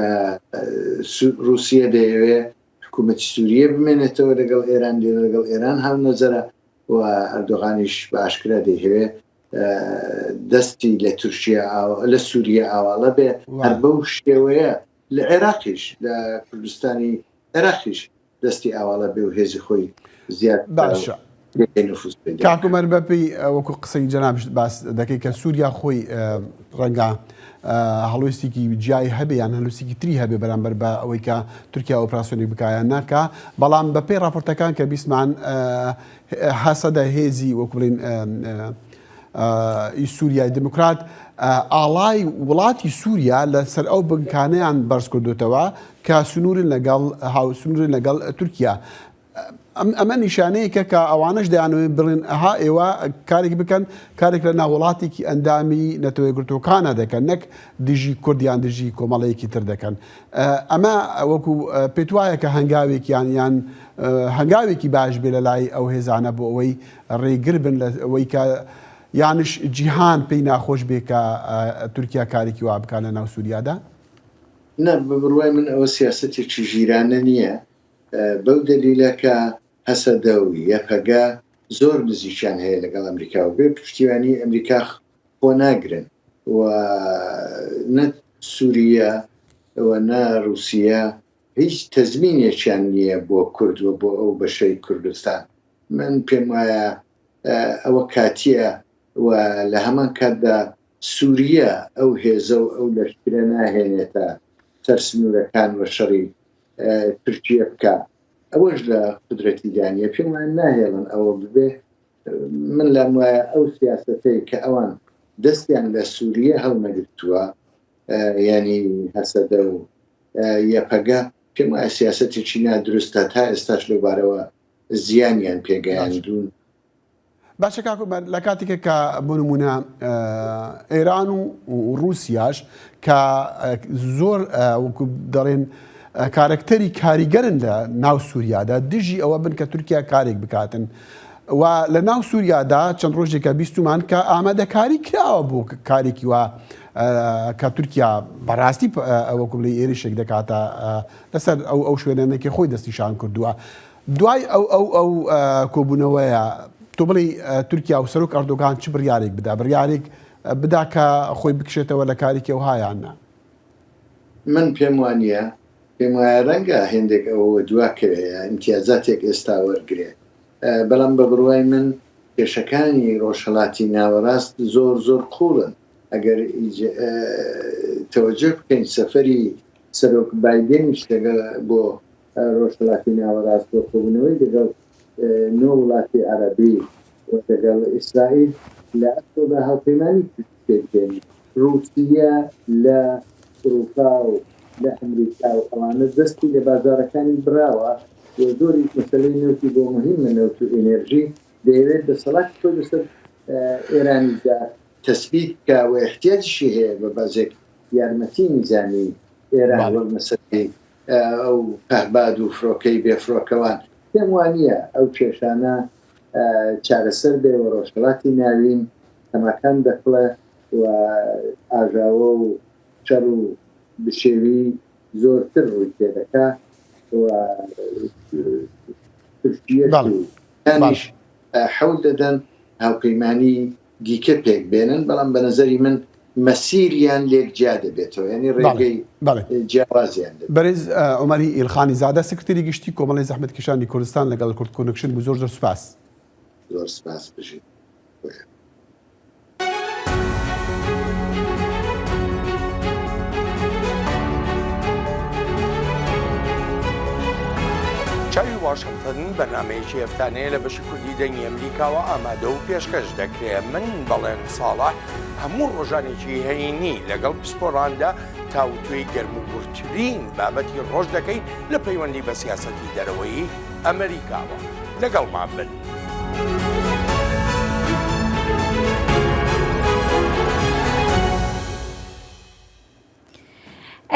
ڕوسیە دەیەوێ حکوومەتی سووریە بمێنێتەوە لەگەڵ ئێران دێ لەگەڵ ئێران هاونەزەرە و ئەردۆغانیش بە ئاشکرا دەیهەوێ دەستی لە تورکیا لە سووریە ئاواڵە بێ هەر بەو شێوەیە لە عێراقیش لە کوردستانی عێراقیش دەستی ئاواڵە بێ و هێزی خۆی زیاد باشە کاک عومەر بەپێی وەکو قسەی جەنابیشت باس دەکەی کە سووریا خۆی ڕەنگە هەڵوێستێکی جیای هەبێ یان هەلوسێکی تری هەبێ بەرامبەر بە ئەوەی کە تورکیا ئۆپراسیۆنێک بکا یان ناکا بەڵام بەپێی راپۆرتەکان کە بیستمان هەسەدە هێزی وەکو بڵێین ی سووریای دیموکرات ئاڵای وڵاتی سووریا لەسەر ئەو بنکانەیان بەرز کردوتەوە کە سنوورن لەگەڵ هاوسنوورن لەگەڵ تورکیا. ئەمە نیشانەیەکە کە ئەوانەش دەیانەوێت بڵێن ئەها ئێوە کارێک بکەن کارێک لە ناو وڵاتێکی ئەندامی نەتەوە یەکگرتووەکانە دەکەن نەک دژی کورد یان دژی کۆمەڵەیەکی تر دەکەن ئەمە وەکو پێت وایە کە هەنگاوێکیان یان هەنگاوێکی باش بێ لە لای ئەو هێزانە بۆ ئەوەی ڕێگر بن لە ئەوەی کە یانش جیهان پێی ناخۆش بێ کە تورکیا کارێکی وا بکات لە ناو سووریادا؟ نا، بە بڕوای من ئەوە سیاسەتێکی ژیرانە نییە، بەو دەلیلە کە هەسەدە و یەپەگە زۆر نزیکیان هەیە لەگەڵ ئەمریکا و بێ پشتیوانی ئەمریکا خۆ ناگرن و نە سوریە و نە روسیە هیچ تەزمینێکیان نییە بۆ کورد و بۆ ئەو بەشەی کوردستان. من پێم وایە ئەوە کاتییە و لە هەمان کاتدا سوریە ئەو هێزە و ئەو لەشکرە ناهێنێتە سەر سنوورەکان و شەڕی تورکیە بکا ئەوەش لە قودرەتیدا نیە پێم وایە ناهێڵن ئەوە ببێ من لام وایە ئەو سیاسەتەی کە ئەوان دەستیان لە سوریە هەڵنەگرتووە یانی هەسەدە و یەپەگە پێم وایە سیاسەتێکی نادروستە تا ئێستاش لەوبارەوە زیانیان پێگەیاندوون. باشە کاک عومەر لە کاتێکە کە بۆ نمونە ئێران و ڕووسیاش کە زۆر وەکو دەڵێن کارەکتەری کاریگەرن لە ناو سووریادا دژی ئەوە بن کە تورکیا کارێک بکاتن و لە ناو سووریادا چەند ڕۆژێکە بیستمان کە ئامادەکاری کراوە بۆ کارێکی وا کە تورکیا بەڕاستی وەکو بڵێ ئێریشێک دەکاتە لەسەر ئەو ئەو شوێنانێکی خۆی دەستنیشان کردووە دوای ئەو ئەو ئەو کۆبوونەوەیە تۆ بڵێی تورکیا و سەرۆک ئەردۆگان چ بڕیارێک بدا؟ بڕیارێک بدا کە خۆی بکشێتەوە لە کارێکی ئەوها یان نا؟ من پێم وانییە، پێم وایە ڕەنگە هێندێک ئەوە وەدوا کەوێ یا ئیمتیازاتێک ئێستا وەرگرێ، بەڵام بە بڕوای من کێشەکانی ڕۆژهەڵاتی ناوەڕاست زۆر زۆر قووڵن، ئەگەر تەوەجۆ بکەین سەفەری سەرۆک بایدێنیش لەگەڵ بۆ ڕۆژهەڵاتی ناوەڕاست بۆ کۆبوونەوەی لەگەڵ نۆ وڵاتی عەرەبی و لەگەڵ ئیسرائیل لە ئەسڵدا هاوپەیمانی پێک دێنێ. ڕووسیە لە ئورووپا و لە ئەمریکا و ئەوانە دەستی لە بازاڕەکانی بڕاوە و زۆریش مەسەلەی نەوتی بۆ موهیمە، نەوت و ئینێرژی، دەیەوێت دەسەڵاتی خۆی بەسەر ئێرانیشدا تەسبیت بکا و ئیحتیاجیشی هەیە بە بەعزێک یارمەتی نیزامی ئێران وەک مەسەلەی ئەو پەهباد و فرۆکەی بێ فرۆکەوان پێم وانییە ئەو کێشانە چارەسەر بێ و ڕۆژهەڵاتی ناوین تەماکان دەکڵێ و ئاژاوە و شەڕ و بشێوی زۆرتر ڕووی تێدەکا و تورکیەش و ئێرانیش حەول دەدەن هاوپەیمانی دیکە پێک بێنن، بەڵام بە نەزەری من مەسیریان لێک جیا دەبێتەوە، یانی ڕێگەی جیاوازیان دەبێت. بەرێز عومەری ئیلخانی زادە سکرتێری گشتی کۆمەڵەی زەحمەتکێشانی کوردستان لەگەڵ کوردکۆنکشن بوو زۆر زۆر سوپاس. زۆر سپاس بژیت. چاوی واشنتن بەرنامەیەکی هەفتانەیە لە بەشی کوردی دەنگی ئەمریکاوە ئامادە و پێشکەش دەکرێ من بەڵێن ساڵح هەموو ڕۆژانێکی هەینی لەگەڵ پسپۆڕاندا تاوتوێی گەرم و گوڕترین بابەتی ڕۆژ دەکەین لە پەیوەندی بە سیاسەتی دەرەوەیی ئەمریکاوە لەگەڵمان بن.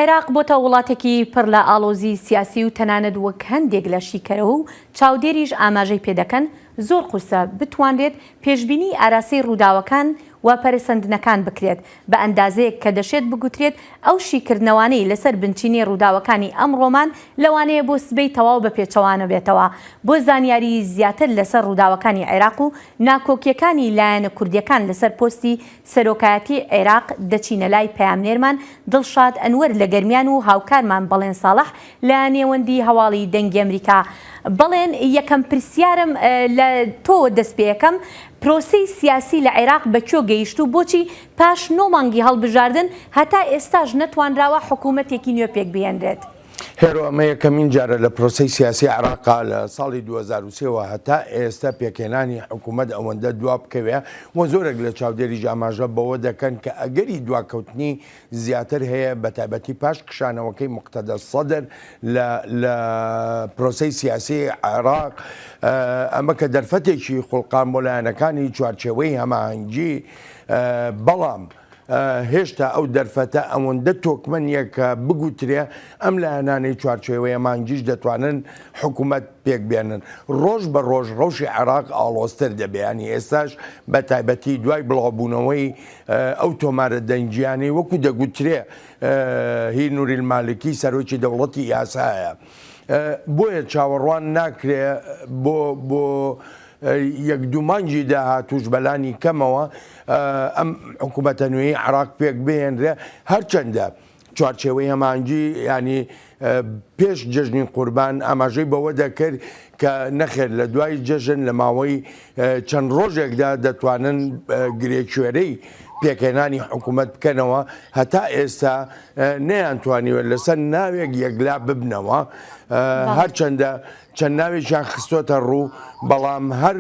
عێراق بۆتە وڵاتێکی پڕ لە ئاڵۆزی سیاسی و تەنانەت وەک هەندێک لە شیکەرەوە و چاودێریش ئاماژەی پێدەکەن زۆر قورسە بتوانرێت پێشبینی ئاراستەی ڕووداوەکان و پەرەسەندنەکان بکرێت بە ئەندازەیەک کە دەشێت بگوترێت ئەو شیکردنەوانەی لەسەر بنچینەی ڕووداوەکانی ئەمڕۆمان لەوانەیە بۆ سبەی تەواو بە پێچەوانە بێتەوە. بۆ زانیاری زیاتر لەسەر ڕووداوەکانی عێراق و ناکۆکییەکانی لایەنە کوردییەکان لەسەر پۆستی سەرۆکایەتی عێراق دەچینە لای پەیامنێرمان دڵشاد ئەنوەر لە گەرمیان و هاوکارمان بەڵێن ساڵح لە نێوەندی هەواڵی دەنگی ئەمریکا. بەڵێن یەکەم پرسیارم لە تۆوە دەست پێ ئەکەم، پرۆسەی سیاسی لە عێراق بە کوێ گەیشت و بۆچی پاش نۆ مانگی هەڵبژاردن هەتا ئێستاش نەتوانراوە حکوومەتێکی نوێ پێک بهێنرێت؟ هێرۆ ئەمە یەکەمین جارە لە پرۆسەی سیاسی عێراقا لە ساڵی 2003 وە هەتا ئێستا پێکهێنانی حکوومەت ئەوەندە دوا بکەوێ و زۆرێک لە چاودێریش ئاماژە بەوە دەکەن کە ئەگەری دواکەوتنی زیاتر هەیە بەتایبەتی پاش کشانەوەکەی موقتەدا سەدر لە لە پرۆسەی سیاسی عێراق ئەمە کە دەرفەتێکی خوڵقان بۆ لایەنەکانی چوارچێوەی هەماهەنگی بەڵام هێشتا ئەو دەرفەتە ئەوەندە تۆکمە نییە کە بگوترێ ئەم لایەنانەی چوارچێوەی هەماهەنگیش دەتوانن حکوومەت پێک بێنن. ڕۆژ بە ڕۆژ ڕەوشی عێراق ئاڵۆزتر دەبێ، یانی ئێستاش بە تایبەتی دوای بڵاوبوونەوەی ئەو تۆمارە دەنگییانەی وەکو دەگوترێ هی نوریل مالکی سەرۆکی دەوڵەتی یاسایە. بۆیە چاوەڕوان ناکرێ بۆ بۆ یەک دوو مانگی داهاتووش بەلانی کەمەوە ئەم حکوومەتە نوێی عێراق پێک بهێنرێ، هەرچەندە چوارچێوەی هەماهەنگی یانی پێش جەژنی قوربان ئاماژەی بەوە دەکرد کە نەخێر لە دوای جەژن لە ماوەی چەند ڕۆژێکدا دەتوانن گرێکوێرەی پێکهێنانی حکوومەت بکەنەوە هەتا ئێستا نەیانتوانیوە لەسەر ناوێک یەکلا ببنەوە هەرچەندە چەند ناوێکیان خستۆتە ڕوو، بەڵام هەر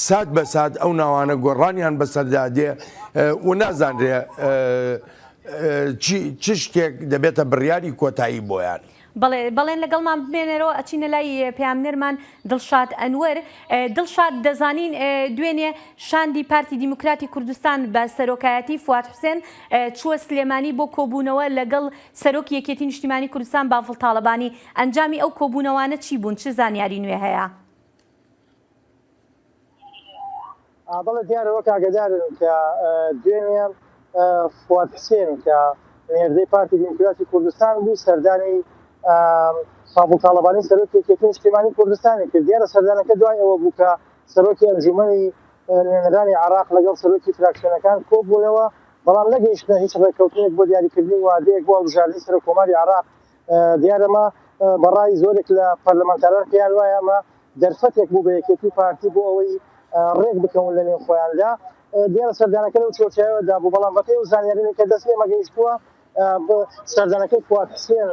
سات بە سات ئەو ناوانە گۆڕانیان بەسەردا دێ و نازانرێ چ شتێک دەبێتە بڕیاری کۆتایی بۆیان. بەڵێ بەڵێن لەگەڵمان بمێنەرەوە ئەچینە لای پەیامنێرمان دڵشاد ئەنوەر. دڵشاد دەزانین دوێنێ شاندی پارتی دیموکراتی کوردستان بە سەرۆکایەتی فواد حوسێن چووە سلێمانی بۆ کۆبوونەوە لەگەڵ سەرۆکی یەکێتی نیشتیمانی کوردستان بافڵ تاڵەبانی، ئەنجامی ئەو کۆبوونەوانە چی بوون، چ زانیاری نوێ هەیە؟ بەڵێ دیارە وەک ئاگادارن کە دوێنێ فواد حسێن کە نێردەی پارتی دیموکراتی کوردستان بوو سەردانی پاڤڵ تاڵەبانی سەرۆکی یەکێتی نیشتیمانی کوردستانی کرد دیارە سەردانەکە دوای ئەوە بوو کە سەرۆکی ئەنجومەنی نوێنەرانی عێراق لەگەڵ سەرۆکی فراکسیۆنەکان کۆبوونەوە بەڵام نەگەیشتنە هیچ ڕێککەوتنێک بۆ دیاریکردنی وادەیەک بۆ هەڵبژاردنی سەرۆککۆماری عێراق. دیارە ئەمە بە ڕای زۆرێک لە پەرلەمانتاران پێیان وایە ئەمە دەرفەتێک بوو بە یەکێتی و پارتی بۆ ئەوەی ڕێک بکەون لە نێو خۆیاندا. دیارە سەردانەکە لەو چوارچێوەدا بوو، بەڵام بەپێی ئەو زانیاریانەی کە دەست ئێمە گەیشتووە، سەردانەکەی فواد حسێن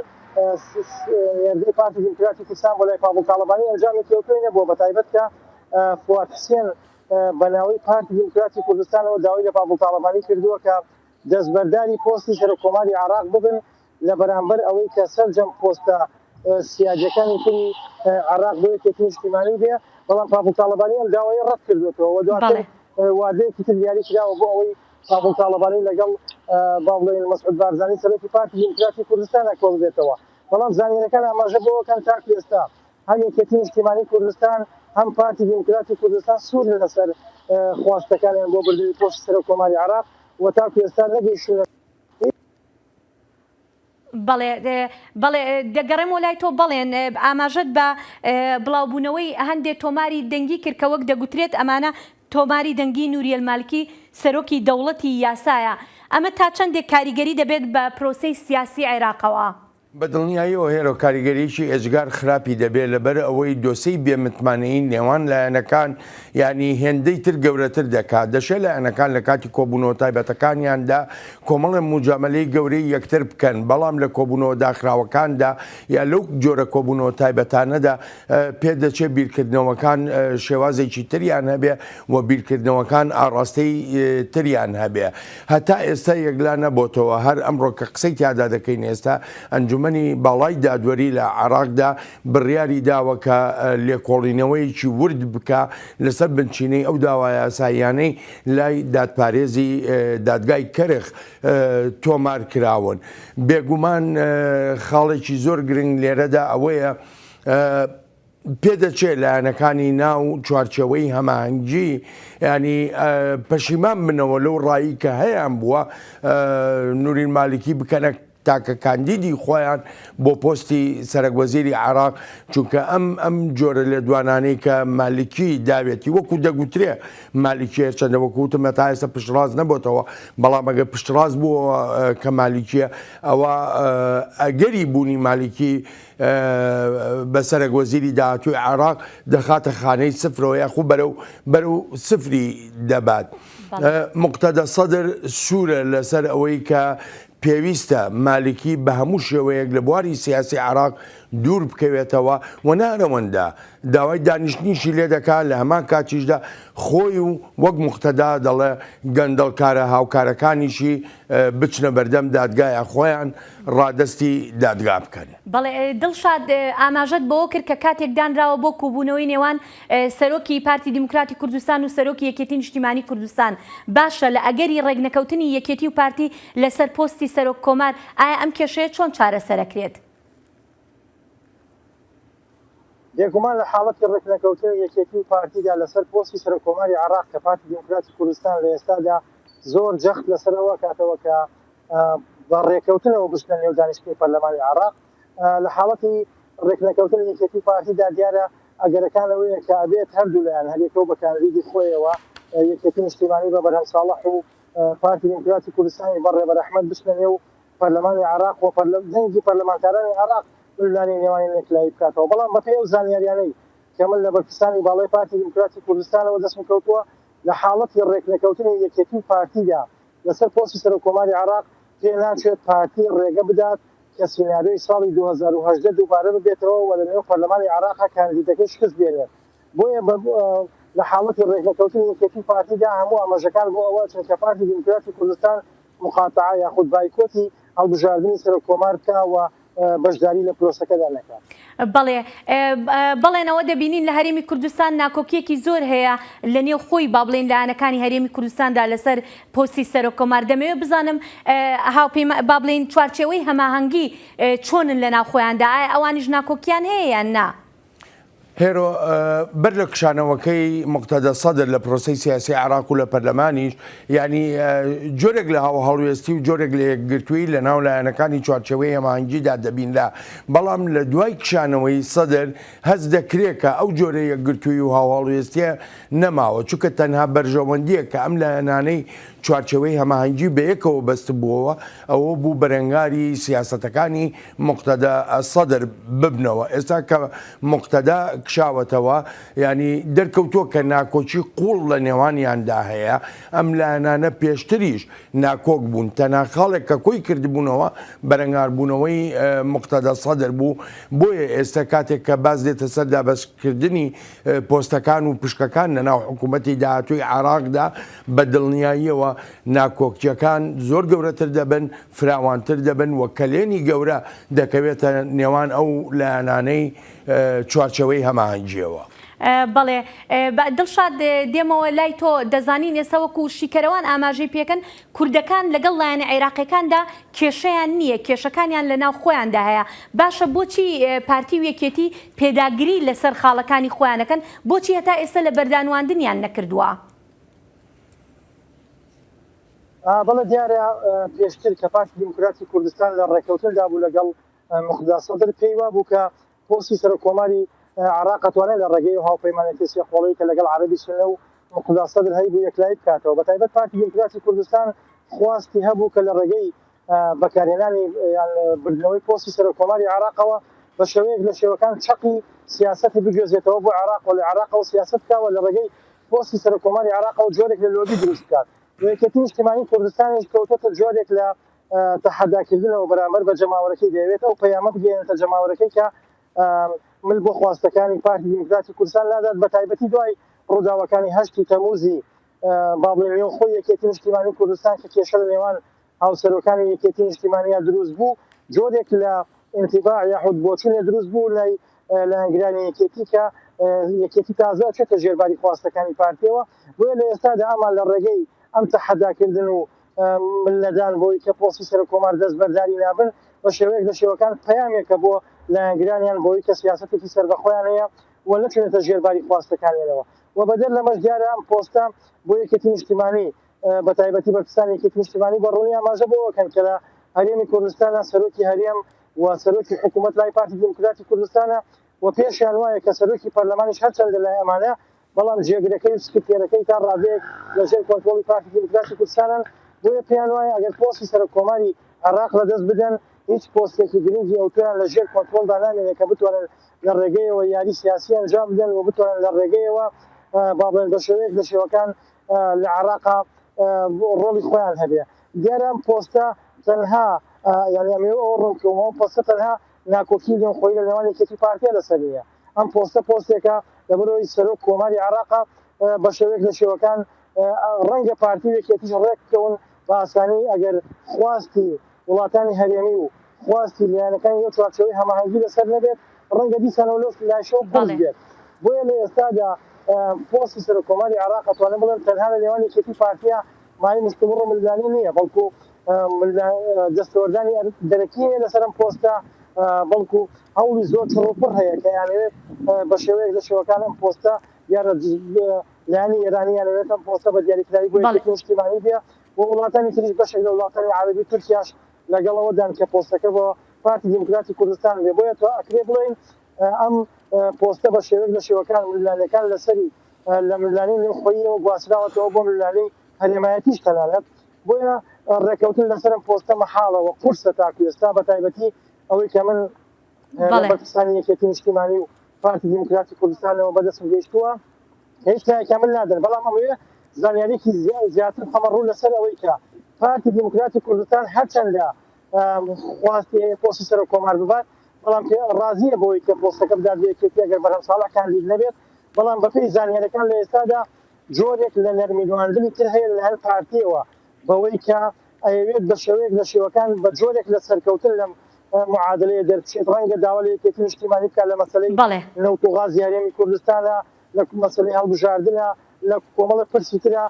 نێردەی پارتی دیموکراتی کوردستان بۆ لای پاڤڵ تاڵەبانی ئەنجامێکی ئەوتۆی نەبووە، بەتایبەت کە فواد حسێن بە ناوی پارتی دیموکراتی کوردستانەوە داوای لە پاڤڵ تاڵەبانی کردووە کە دەستبەرداری پۆستی سەرۆککۆماری عێراق ببن لە بەرامبەر ئەوەی کە سەرجەم پۆستە سیادیەکانی تری عێراق بۆ یەکێتی نیشتیمانی بێ، بەڵام پاڤڵ تاڵەبانی ئەم داوایەی ڕەتکردووەتەوە و دواتر وادەیەکی تر دیاری کراوە بۆ ئەوەی پاڤڵ تاڵەبانی لەگەڵ با بڵێین مەسعود بارزانی سەرۆکی پارتی دیموکراتی کوردستانە کۆببێتەوە، بەڵام زانیاریەکان ئاماژە بەوەکەن تاکو ئێستا هەم یەکێتی نیشتیمانی کوردستان هەم پارتی دیموکراتی کوردستان سوورن لەسەر خواستەکانیان بۆ بردنی پۆستی سەرۆک کۆماری عێراق و تاکو ئێستا نەگەیشتوونە بەڵێ بەڵێ دەگەڕێمەوە لای تۆ بەڵێن ئاماژەت بە بڵاوبوونەوەی هەندێک تۆماری دەنگی کرد کە وەک دەگوترێت ئەمانە تۆماری دەنگی نوریەل مالکی سەرۆکی دەوڵەتی یاسایە ئەمە تا چەندێک کاریگەری دەبێت بە پرۆسەی سیاسی عێراقەوە؟ بە دڵنیاییەوە هێرۆ کاریگەریی ئێجگار خراپی دەبێت لەبەر ئەوەی دۆسێی بێ متمانەیی نێوان لایەنەکان یانی هێندەی تر گەورەتر دەکات دەشێ لایەنەکان لە کاتی کۆبوونەوە تایبەتەکانیاندا کۆمەڵێ موجامەلەی گەورەی یەکتر بکەن بەڵام لە کۆبوونەوە داخراوەکاندا یا لەو جۆرە کۆبوونەوە تایبەتانەدا پێدەچێ بیرکردنەوەکان شێوازێکی تریان هەبێ و بیرکردنەوەکان ئاڕاستەی تریان هەبێ. هەتا ئێستا یەکلا نەبۆتەوە، هەر ئەمڕۆ کە قسەی تیادا دەکەین ئێستا ئەنجومەنی باڵای دادوەری لە عێراقدا بڕیاری داوە کە لێکۆڵینەوەیەکی ورد بکا لەسەر بنچینەی ئەو داوا یاساییانەی لای دادپارێزی دادگای کەرخ تۆمار کراون. بێگومان خاڵێکی زۆر گرنگ لێرەدا ئەوەیە پێدەچێ لایەنەکانی ناو چوارچێوەی هەماهەنگی یانی پەشیمان بنەوە لەو ڕایی کە هەیان بووە نورین مالکی بکەنە تاکە کاندیدی خۆیان بۆ پۆستی سەرەک وەزیری عێراق چونکە ئەم ئەم جۆرە لێدوانانەی کە مالکی داوێتی وەکو دەگوترێ مالکی هەرچەندە وەکو وتم تا ئێستا پشتڕاست نەبۆتەوە بەڵام ئەگەر پشتڕاست بووە کە مالکیە ئەوە ئەگەری بوونی مالکی بە سەرەک وەزیری داهاتووی عێراق دەخاتە خانەی سفرەوە یاخو بەرەو بەرەو سفری دەبات. موقتەدا سەدر سوورە لەسەر ئەوەی کە. پێویستە مالکی بە هەموو شێوەیەک لە بواری سیاسی عێراق دوور بکەوێتەوە و نارەوەندە داوای دانیشتنیشی لێ دەکا لە هەمان کاتیشدا خۆی و وەک موقتەدا دەڵێ گەندەڵکارە هاوکارەکانیشی بچنە بەردەم دادگا یا خۆیان ڕادەستی دادگا بکەن. بەڵێ دڵشاد ئاماژەت بەوە کرد کە کاتێک دانراوە بۆ کۆبوونەوەی نێوان سەرۆکی پارتی دیموکراتی کوردستان و سەرۆکی یەکێتی نیشتیمانی کوردستان، باشە لە ئەگەری ڕێکنەکەوتنی یەکێتی و پارتی لەسەر پۆستی سەرۆک کۆمار ئایا ئەم کێشەیە چۆن چارەسەرەکرێت؟ بێگومان لە حاڵەتی ڕێکنەکەوتنی یەکێتی و پارتیدا لەسەر پۆستی سەرۆک کۆماری عێراق کە پارتی دیموکراتی کوردستان لە ئێستادا زۆر جەخت لەسەر ئەوە ئەکاتەوە کە بە ڕێکەوتنەوە بچنە نێو دانیشتنی پەرلەمانی عێراق لە حاڵەتی ڕێکنەکەوتنی یەکێتی و پارتیدا دیارە ئەگەرەکان ئەوەیە کە ئەبێت هەردوولایان هەریەکەو بە کاندیدی خۆیەوە یەکێتی نیشتیمانی بە بەرهەم ساڵح و پارتی دیموکراتی کوردستانی بە ڕێبەر ئەحمەد بچنە نێو پەرلەمانی عێراق و دەنگی پەرلەمانتارانی عێراق ململانێی نێوانیان یەکلایی بکاتەوە، بەڵام بەپێی ئەو زانیاریانەی کە من لە بەرپرسانی باڵای پارتی دیموکراتی کوردستانەوە دەستم کەوتووە لە حاڵەتی ڕێکنەکەوتنی یەکێتی و پارتیدا لەسەر پۆستی سەرۆککۆماری عێراق پێناچێت پارتی ڕێگە بدات کە سیناریۆی ساڵی 2018 دووبارە ببێتەوە و لەنێو پەرلەمانی عێراق کاندیدەکەی شکست بێنێت بۆیە لە حاڵەتی ڕێکنەکەوتنی یەکێتی و پارتیدا هەموو ئاماژەکان بۆ ئەوە ئەچن کە پارتی دیموکراتی کوردستان موقاتەعە یاخود بایکۆتی هەڵبژاردنی سەرۆک کۆمار بکا و بەشداری لە پرۆسەکەدا نەکا. بەڵێ بەڵێن ئەوە دەبینین لە هەرێمی کوردستان ناکۆکیەکی زۆر هەیە لە نێو خۆی با بڵێین لایەنەکانی هەرێمی کوردستاندا لەسەر پۆستی سەرۆک کۆمار دەمەوێت بزانم هاوپەیما با بڵێین چوارچێوەی هەماهەنگی چۆنن لە ناو خۆیاندا ئایا ئەوانیش ناکۆکیان هەیە یان نا؟ هێرۆ، بەر لە کشانەوەکەی موقتەدا سەدر لە پرۆسەی سیاسی عێراق و لە پەرلەمانیش، یانی جۆرێک لە هاوهەڵوێستی و جۆرێک لە یەکگرتوویی لە ناو لایەنەکانی چوارچێوەی هەماهەنگیدا دەبینرا، بەڵام لە دوای کشانەوەی سەدر هەست دەکرێ کە ئەو جۆرە یەکگرتوویی و هاوهەڵوێستییە نەماوە، چونکە تەنها بەرژەوەندییەک کە ئەم لایەنانەی چوارچێوەی هەماهەنگی بەیەکەوە بەستبووەوە ئەوە بوو بەرەنگاری سیاسەتەکانی موقتەدا سەدر ببنەوە، ئێستا کە موقتەدا کشاوەتەوە یانی دەرکەوتووە کە ناکۆکی قووڵ لە نێوانیاندا هەیە، ئەم لایەنانە پێشتریش ناکۆک بوون، تەنها خاڵێک کە کۆی کردبوونەوە بەرەنگاربوونەوەی موقتەدا سەدر بوو، بۆیە ئێستا کاتێک کە باس دێتە سەر دابەشکردنی پۆستەکان و پشکەکان لەناو حکوومەتی داهاتووی عێراقدا بە دڵنیاییەوە ناکۆکییەکان زۆر گەورەتر دەبن، فراوانتر دەبن و کەلێنی گەورە دەکەوێتە نێوان ئەو لایەنانەی چوارچێوەی هەماهەنگییەوە. بەڵێ دڵشاد دێمەوە لای تۆ، دەزانین ئێستا وەکو شیکەرەوان ئاماژەی پێکەن کوردەکان لەگەڵ لایەنە عێراقیەکاندا کێشەیان نییە، کێشەکانیان لەناو خۆیاندا هەیە، باشە بۆچی پارتی و یەکێتی پێداگری لەسەر خاڵەکانی خۆیان ئەکەن، بۆچی هەتا ئێستا لە بەردانواندنیان نەکردووە؟ بەڵێ دیارە پێشتر کە پارتی دیموکراتی کوردستان لە ڕێککەوتندا بوو لەگەڵ موقتەدا سەدر پێی وابوو کە پۆستی سەرۆک کۆماری عێراق ئەتوانێت لە ڕێگەی ئەو هاوپەیمانێتی سێقۆڵی کە لەگەڵ عەرەبی سوننە و موقتەدا سەدر هەیبوو یەکلایی بکاتەوە بەتایبەت پارتی دیموکراتی کوردستان خواستی هەبوو کە لە ڕێگەی بەکارهێنانی یان بردنەوەی پۆستی سەرۆک کۆماری عێراقەوە بە شێوەیەک لە شێوەکان چەقی سیاسەتی بگوێزێتەوە بۆ عێراق و لە عێراقەوە سیاسەت بکا و لە ڕێگەی پۆستی سەرۆک کۆماری عێراقەوە جۆرێک لە لۆبی دروست بکات و یەکێتی نیشتیمانی کوردستانیش کەوتۆتە جۆرێک لە تەحەداکردنەوە بەرامبەر بە جەماوەرەکەی دەیەوێت ئەو پەیامە بگەیەنێتە جەماوەرەکەی کە مل بۆ خواستەکانی پارتی دیموکراتی کوردستان لادات بە تایبەتی دوای ڕووداوەکانی هەشتی تەموزی با بڵێین نێوخۆی یەکێتی نیشتیمانی کوردستان کە کێشە لە نێوان هاوسەرۆکانی یەکێتی نیشتیمانیا دروست بوو جۆرێک لە ئینتیباع یاخود بۆچونێ دروست بوو لای لایەنگرانی یەکێتی کە یەکێتی تازە ئەچێتە ژێرباری خواستەکانی پارتیەوە بۆیە لە ئێستادا ئەمان لە ڕێگەی ئەم تەحەداکردن و مل نەدان بۆی کە پۆستی سەرۆک کۆمار دەست بەرداری نابن بە شێوەیەک لە شێوەکان پەیامێکە بۆ لایەنگرانیان بۆی کە سیاسەتێکی سەربەخۆیان هەیە و نەچونەتە ژێرباری خواستەکانیانەوە و بەدەر لەمەش دیارە ئەم پۆستە بۆ یەکێتی نیشتیمانی بە تایبەتی بەرپرسانی یەکێتی نیشتیمانی بە ڕوونی ئاماژە بۆ ئەوەکەن کە لە هەرێمی کوردستانە سەرۆکی هەرێم و سەرۆکی حکوومەت لای پارتی دیموکراتی کوردستانە و پێشیان وایە کە سەرۆکی پەرلەمانیش هەرچەندە لای ئەمانە بەڵام جێگرەکەی و سکرتێرەکەی تا ڕادەیەک لە ژێر کۆنترۆڵی پارتی دیموکراتی کوردستانن، بۆیە پێیان وایە ئەگەر پۆستی سەرۆک کۆماری عێراق لەدەست بدەن هیچ پۆستێکی گرنگی ئەوتۆیان لە ژێر کۆنترۆڵدا نامێنێت کە بتوانن لە ڕێگەیەوە یاری سیاسی ئەنجام بدەن و بتوانن لە ڕێگەیەوە با بڵێن بە شێوەیەک لە شێوەکان لە عێراقا ڕۆڵی خۆیان هەبێ. دیارە ئەم پۆستە. تەنها یانی ئەمەوێ ئەوە ڕوون بکەمەوە ئەم پۆستە تەنها ناکۆکی نێوخۆیی لە نێوان یەکێتی و پارتیە لەسەر نییە ئەم پۆستە پۆستێکە لەبەرئەوەی سەرۆک کۆماری عێراقە بە شێوەیەک لە شێوەکان ڕەنگە پارتی و یەکێتیش ڕێک بکەون بە ئاسانی ئەگەر خواستی وڵاتانی هەرێمی و خواستی لایەنەکانی ئەو چوارچێوەی هەماهەنگی لەسەر نەبێت ڕەنگە دیسانەوە لەو لایشەوە قورس بەڵێ. بێت بۆیە لە ئێستادا پۆستی سەرۆک کۆماری عێراق ئەتوانم بڵێم تەنها لە نێوان یەکێتی و پارتیە مایەی مشتومڕ و ململانێ نییە بەڵکو دەستێوەردانی دەرەکی هەیە لەسەر ئەم پۆستە بەڵکو هەوڵی زۆر چڕ و پڕ هەیە کە یانەوێت بە شێوەیەک لە شێوەکان ئەم پۆستە دیارە لایەنی ئێرانی یانەوێت ئەم پۆستە بە دیاریکراوی بۆ بەڵێ. یەکێتی نیشتیمانی بێ و وڵاتانی تریش بەشێک لە وڵاتانی عەرەبی و تورکیاش لەگەڵ ئەوەدان کە پۆستەکە بۆ پارتی دیموکراتی کوردستان بێ بۆیە تۆ ئەکرێ بڵێین ئەم پۆستە بە شێوەیەک لە شێوەکان ململانێکان لەسەری لە ململانێی نێوخۆییەوە گواستراوەتەوە بۆ ململانێی هەرێمایەتیش تەنانەت بۆیە ڕێککەوتن لەسەر ئەم پۆستە مەحاڵە و قورسە تاکو ئێستا بە تایبەتی ئەوەی کە من لە بەرپرسانی یەکێتی نیشتیمانی و پارتی دیموکراتی کوردستانەوە بەدەستم گەیشتووە کە هیچ لایەکیان مل نادەن بەڵام ئەمەوێ زانیاریی زیاتر بخەمە ڕوو لەسەر ئەوەی کە پارتی دیموکراتی کوردستان هەرچەندە خواستی هەیە پۆستی سەرۆک کۆمار ببات بەڵام ڕازیە بەوەی کە پۆستەکە بدات بە یەکێتی ئەگەر بەرهەم ساڵح کاندید نەبێت بەڵام بەپێی زانیاریەکان لە ئێستادا جۆرێک لە نەرمی نواندنی تر هەیە لەلایەن پارتیەوە بەوەی کە ئەیەوێت بە شێوەیەک لە شێوەکان بە جۆرێک لە سەرکەوتن لەم معادلەیە دەربچێت ڕەنگە داوا لە یەکێتی نیشتیمانی بکات لە مەسەلەی بەڵێ. نەوت و غازی هەرێمی کوردستانە لە مەسەلەی هەڵبژاردنە لە کۆمەڵێک پرسی ترە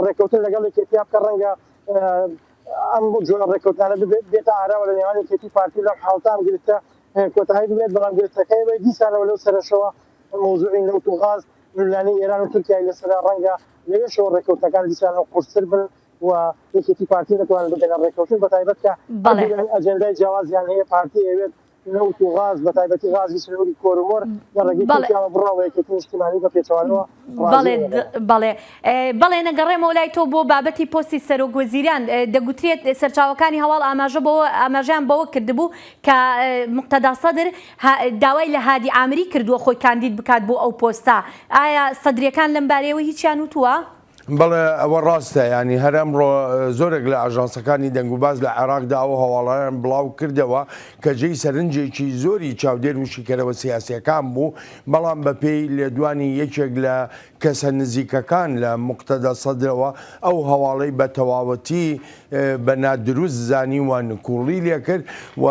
ڕێککەوتن لەگەڵ یەکێتیا بکە ڕەنگە ئەم جۆرە ڕێککەوتنانە بێتە ئاراوە لە نێوان یەکێتی و پارتی لەم حاڵەتە ئەم گرفتە کۆتایی ببێت بەڵام گرفتەکەی بێت دیسانەوە لەو سەرەشەوە مەوزوعی نەوت و غاز ململانێی ئێران و تورکیای لەسەرە ڕەنگە لەوێشەوە ڕێککەوتنەکان دیسانەوە قورستر بن و یەکێتی پارتی نەتوانن بگەنە ڕێککەوتن بەتایبەت کە بەڵێ. هەردوو لایەن ئەجێندای جیاوازیان هەیە پارتی ئەیەوێت نەوت و غاز بەتایبەتی غازی سنووری کۆرمۆر لە ڕێگەی بەڵێ. تورکیاوە بڕا و یەکێتی نیشتیمانی بە پێچەوانەوە ڕازی بەڵێ نییە لەوە. بەڵێ بەڵێ نەگەڕێمەوە لای تۆ بۆ بابەتی پۆستی سەرۆک وەزیران دەگوترێت سەرچاوەکانی هەواڵ ئاماژە بەوە ئاماژەیان بەوە کردبوو کە موقتەدا سەدر داوای لە هادی عامری کردووە خۆی کاندید بکات بۆ ئەو پۆستە، ئایا سەدرییەکان لەم بارەیەوە هیچیان وتووە؟ بەڵێ ئەوە ڕاستە، یانی هەر ئەمڕۆ زۆرێک لە ئاژانسەکانی دەنگوباس لە عێراقدا ئەو هەواڵەیان بڵاو کردەوە کە جێی سەرنجێکی زۆری چاودێر و شیکەرەوە سیاسییەکان بوو، بەڵام بەپێی لێدوانی یەکێک لە کەسە نزیکەکان لە موقتەدا سەدرەوە ئەو هەواڵەی بە تەواوەتی بە نادروست زانی و نکوڵی لێکرد و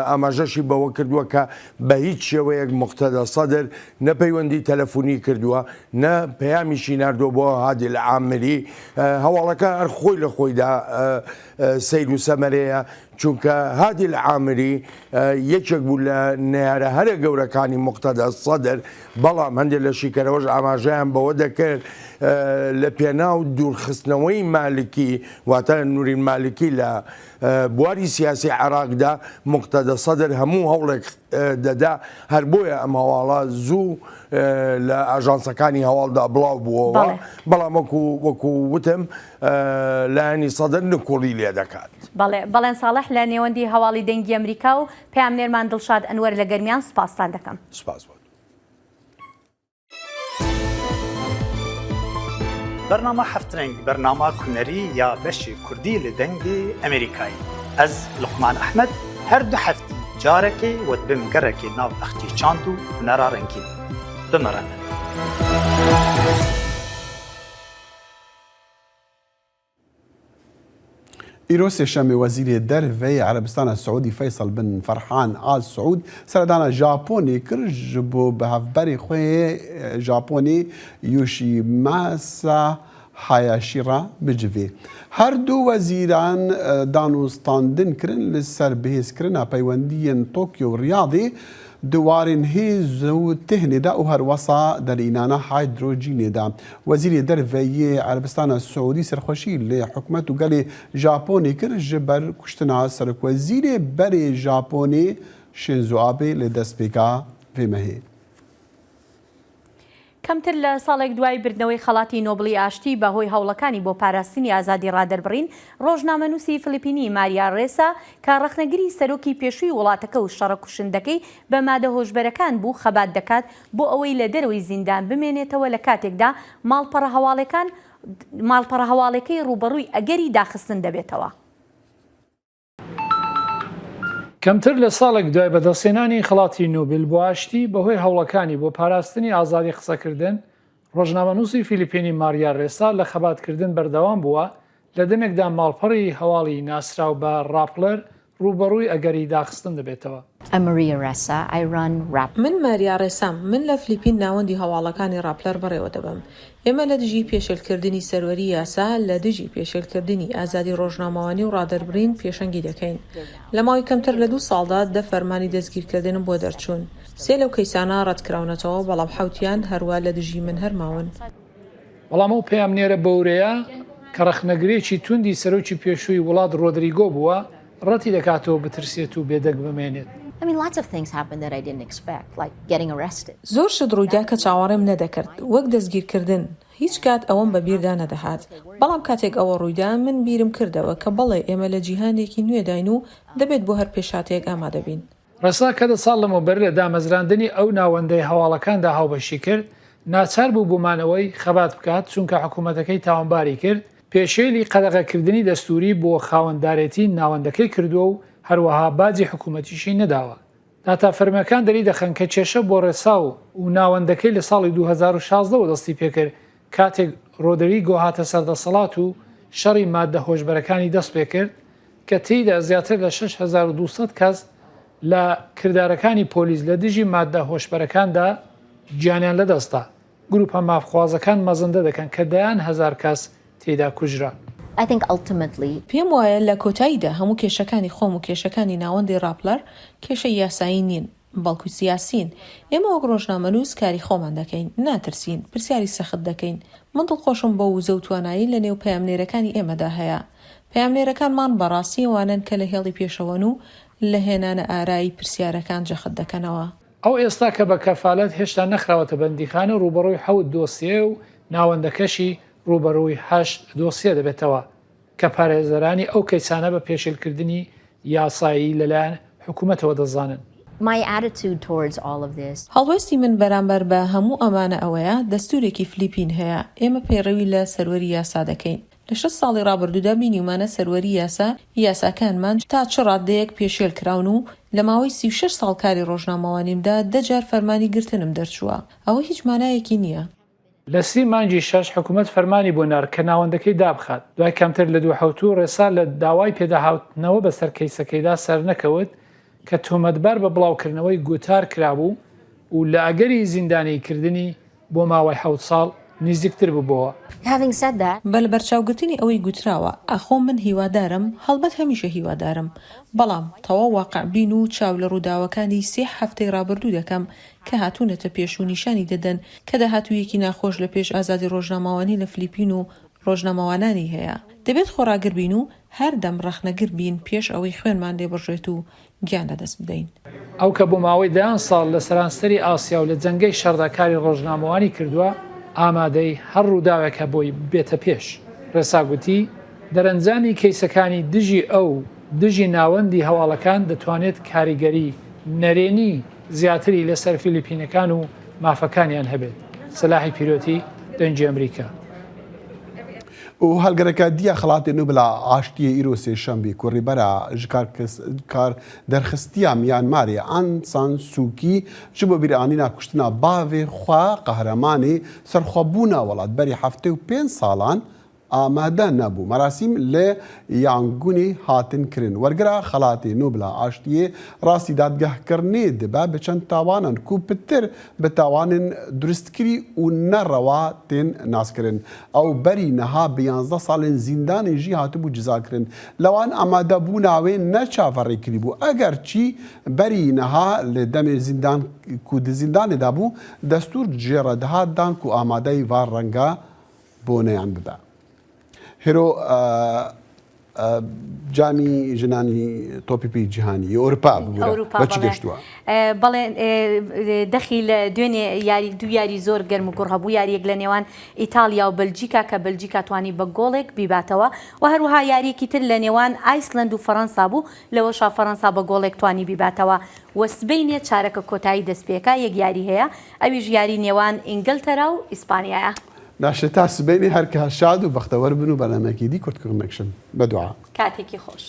ئاماژەشی بەوە کردووە کە بە هیچ شێوەیەک موقتەدا سەدر نە پەیوەندی تەلەفونی کردووە نە پەیامیشی ناردووە بۆ هادی العامری هەواڵەکە هەر خۆی لە خۆیدا سەیر و سەمەرەیە چونکە هادی العامری یەکێک بوو لە نەیارە هەرە گەورەکانی موقتەدا سەدر، بەڵام هەندێک لە شیکەرەوەش ئاماژەیان بەوە دەکرد لە پێناو دوورخستنەوەی مالکی واتە نوری مالکی لە بواری سیاسی عێراقدا موقتەدا سەدر هەموو هەوڵێک دەدا، هەر بۆیە ئەم هەواڵە زوو لە ئاژانسەکانی هەواڵدا بڵاو بووەوە، بەڵام وەکو وەکو وتم لایەنی سەدر نکوڵی لێدەکات. بەڵێ بەڵێن ساڵح لە نێوەندی هەواڵی دەنگی ئەمریکا و پەیامنێرمان دڵشاد ئەنوەر لە گەرمیان سوپاستان دەکەم. سوپاس بۆ تۆ. بەرنامە هەفترەنگ بەرنامە هونەری یا بەشی کوردی لە دەنگی ئەمریکایی ئەز لوقمان ئەحمەد هەر دو هەفتی جارەکێ وە دبم گەرەکێ ناو بەخچەی چاند و هونەرا رەنگین بمەرەنە. Îro sêşemê Wezîrê Derve yê Erebistana Siûdî Feysel bin Ferhan Al Siûd seredana Japonê kir ji bo bi hevberê xwe yê Japonê Yoshimasa Hayashi re bicivê. Her du wezîran danûstandin kirin li ser bihêzkirina peywendiyên Tokyo û Riyadê di warên hêz û têhnê de û herwesa derînana haydrojînê de. Wezîrê Derve yê Erebistana Siûdî serxweşî li hikûmet û gelê Japonê kir ji ber kuştina serokwezîrê berê Japonê Shinzo Abe li destpêka vê mehê. کەمتر لە ساڵێک دوای بردنەوەی خەڵاتی نۆبڵی ئاشتی بە هۆی هەوڵەکانی بۆ پاراستنی ئازادی ڕادەربڕین، ڕۆژنامەنووسی فلیپینی ماریا ڕێسا کە ڕەخنەگری سەرۆکی پێشووی وڵاتەکە و شەڕە کوشندەکەی بە مادە هۆشبەرەکان بوو خەبات دەکات بۆ ئەوەی لە دەرەوەی زیندان بمێنێتەوە لە کاتێکدا ماڵپەڕە هەواڵەکان ماڵپەڕە هەواڵەکەی ڕووبەڕووی ئەگەری داخستن دەبێتەوە. کەمتر لە ساڵێک دوای بەدەستهێنانی خەڵاتی نۆبل بۆ ئاشتی بەهۆی هەوڵەکانی بۆ پاراستنی ئازادی قسەکردن، ڕۆژنامەنووسی فیلیپینی ماریا ڕێسا لە خەباتکردن بەردەوام بووە، لە دەمێکدا ماڵپەڕی هەواڵی ناسراو بە ڕاپڵەر ڕووبەڕووی ئەگەری داخستن دەبێتەوە. I'm Maria Ressa. I run Rappler. من ماریا ڕێسام، من لە فلیپین ناوەندی هەواڵەکانی ڕاپلەر بەڕێوەدەبەم. ئێمە لە دژی پێشێلکردنی سەروەری یاسا، لە دژی پێشێلکردنی ئازادی ڕۆژنامەوانی و ڕادەربڕین پێشەنگی دەکەین. لە ماوەی کەمتر لە دوو ساڵدا دە فەرمانی دەستگیرکردنم بۆ دەرچوون. سێ لەو کەیسانە ڕەتکراونەتەوە، بەڵام حەوتیان هەروا لە دژی من هەر ماون. بەڵام ئەو پەیامنێرە بەورەیە کە ڕەخنەگرێکی توندی سەرۆکی پێشووی وڵات ڕۆدریگۆ بووە، ڕەتی دەکاتەوە بترسێت و بێدەنگ بمێنێت. زۆر شت ڕوویدا کە چاوەڕێم نەدەکرد، وەک دەستگیرکردن. هیچ کات ئەوەم بە بیردا نەدەهات. بەڵام کاتێک ئەوە ڕوویدا، من بیرم کردەوە کە بەڵێ ئێمە لە جیهانێکی نوێداین و دەبێت بۆ هەر پێشهاتێک ئامادە بین. ڕێسا کە دە ساڵ لەمەوبەر لە دامەزراندنی ئەو ناوەندەی هەواڵەکاندا هاوبەشی کرد، ناچار بوو بۆ مانەوەی خەبات بکات، چونکە حکوومەتەکەی تاوانباری کرد، پێشێلی قەدەغەکردنی دەستووری بۆ خاوەندارێتی ناوەندەکەی کردووە و هەروەها باجی حکوومەتیشی نەداوە. داتا فەرمییەکان دەریدەخەن کە کێشە بۆ ڕێسا و و ناوەندەکەی لە ساڵی 2016 وە دەستی پێکرد کاتێک ڕۆدریگۆ هاتە سەر دەسەڵات و شەڕی ماددە هۆشبەرەکانی دەستپێکرد کە تێیدا زیاتر لە 6200 کەس لە کردارەکانی پۆلیس لە دژی ماددە هۆشبەرەکاندا گیانیان لەدەستدا. گروپە مافخوازەکان مەزندە دەکەن کە دەیان هەزار کەس تێیدا کوژران. I think ultimately. پێم وایە لە کۆتاییدا هەموو کێشەکانی خۆم و کێشەکانی ناوەندی ڕاپلەر کێشەی یاسایی نین، بەڵکو سیاسین. ئێمە وەک ڕۆژنامەنووس کاری خۆمان دەکەین، ناترسین، پرسیاری سەخت دەکەین. من دڵخۆشم بەو وزە و توانایەی لە نێو پەیامنێرەکانی ئێمەدا هەیە. پەیامنێرەکانمان بەڕاستی ئەوانەن کە لە هێڵی پێشەوەن و لە هێنانەئارای پرسیارەکان جەخت دەکەنەوە. ئەو ئێستا کە بە کەفالەت هێشتا نەخراوەتە بەندیخانە ڕووبەڕووی حەوت دۆسیەیە و ناوەندەکەشی ڕووبەڕووی هەشت دۆسیە دەبێتەوە کە پارێزەرانی ئەو کەیسانە بە پێشێلکردنی یاسایی لەلایەن حکومەتەوە دەزانن. My attitude towards all of this. هەڵوێستی من بەرامبەر بە هەموو ئەمانە ئەوەیە، دەستوورێکی فلیپین هەیە، ئێمە پەیڕەوی لە سەروەری یاسا دەکەین. لە 60 ساڵی ڕابردوودا بینیومانە سەروەری یاسا، یاساکانمان تا چ ڕاددەیەک پێشێل کراون و لە ماوەی 36 ساڵ کاری ڕۆژنامەوانیمدا دە جار فەرمانی گرتنم دەرچووە. ئەوە هیچ مانایەکی نییە. لە سی مانگی شەش حکومەت فەرمانی بۆ نارد کە ناوەندەکەی دابخات، دوای کەمتر لە دوو حەوتوو ڕێسا لە داوای پێداهاوتنەوە بەسەر کەیسەکەیدا سەرنەکەوت کە تۆمەتبار بە بڵاوکردنەوەی گوتار کرابوو و لە ئەگەری زیندانیکردنی بۆ ماوەی حەوت ساڵ نیزیکتر ببۆوە. Having said that. بە لەبەرچاوگرتنی ئەوەی گوتراوە، ئاخۆ من هیوادارم، هەڵبەت هەمیشە هیوادارم، بەڵام تەواو واقعبین و چاو لە ڕووداوەکانی سێ هەفتەی ڕابردوو دەکەم کە هاتوونەتە پێش و نیشانی دەدەن کە داهاتوویەکی ناخۆش لە پێش ئازادی ڕۆژنامەوانی لە فلیپین و ڕۆژنامەوانانی هەیە. دەبێت خۆڕاگر بین و هەردەم ڕەخنەگر بین پێش ئەوەی خوێنمان لێ بڕژێت و گیان لەدەست بدەین. ئەو کە بۆ ماوەی دەیان ساڵ لە سەرانسەری ئاسیا و لە جەنگەی شەڕدا کاری ڕۆژنامەوانی کردووە، ئامادەی هەر ڕووداوێکە بۆی بێتە پێش. ڕێسا گوتی، دەرەنجامی کەیسەکانی دژی ئەو دژی ناوەندی هەواڵەکان دەتوانێت کاریگەری نەرێنی زیاتری لەسەر فیلیپینەکان و مافەکانیان هەبێت. سەلاحی پیرۆتی، دەنگی ئەمریکا. و هەلگرەکە دیە خەڵاتێ نوبل ئاشتیە ئیرۆ سێشەمبی ku rêbera ji kar derxistiya Myanmarê Aung San Suu Kyi ji bo bîranîna kuştina bavê xwe qehremanê serxwebûna welat berî 75 salan amade nebû. Merasîm li Yangonê hatin kirin. Wergira xelatê Nobela Aştiyê rastî dadgehkirinê dibe bi çend tawanan ku pitir bi tawanên duristkirî û ne rewa tên naskirin. Ew berî niha bi yanzdeh salên zîndanê jî hatibû cizakirin. Lewan amadebûna wê ne çaverêkirî bû. Egerçî berî niha li demê zîndan ku di zîndanê de bû destûr jê re dihat dan ku amadeyî van renga boneyan bibe. Hêro جامی ژنانی تۆپی پێی جیهانی ئەوروپا ئەوروپا بە چی گەشتووە؟ بەڵێ دەخیل دوێنێ یاری دوو یاری زۆر گەرم و گوڕ هەبوو یاریەک لە نێوان ئیتاڵیا و بەلجیکا کە بەلجیکا توانی بە گۆڵێک بیباتەوە و هەروەها یاریەکی تر لە نێوان ئایسلەند و فەرەنسا بوو لەوەشا فەرەنسا بە گۆڵێک توانی بیباتەوە و سبەینێ چارەکە کۆتایی دەستپێکا یەک یاری هەیە ئەویش یاری نێوان ئینگلتەرا و ئیسپانیایە. باشە تا سبەینێ هەر کە شاد و بەختەوەر بن و بەرنامەیەکی دی کورد کۆنێکشن بە دوعا. کاتێکی خۆش.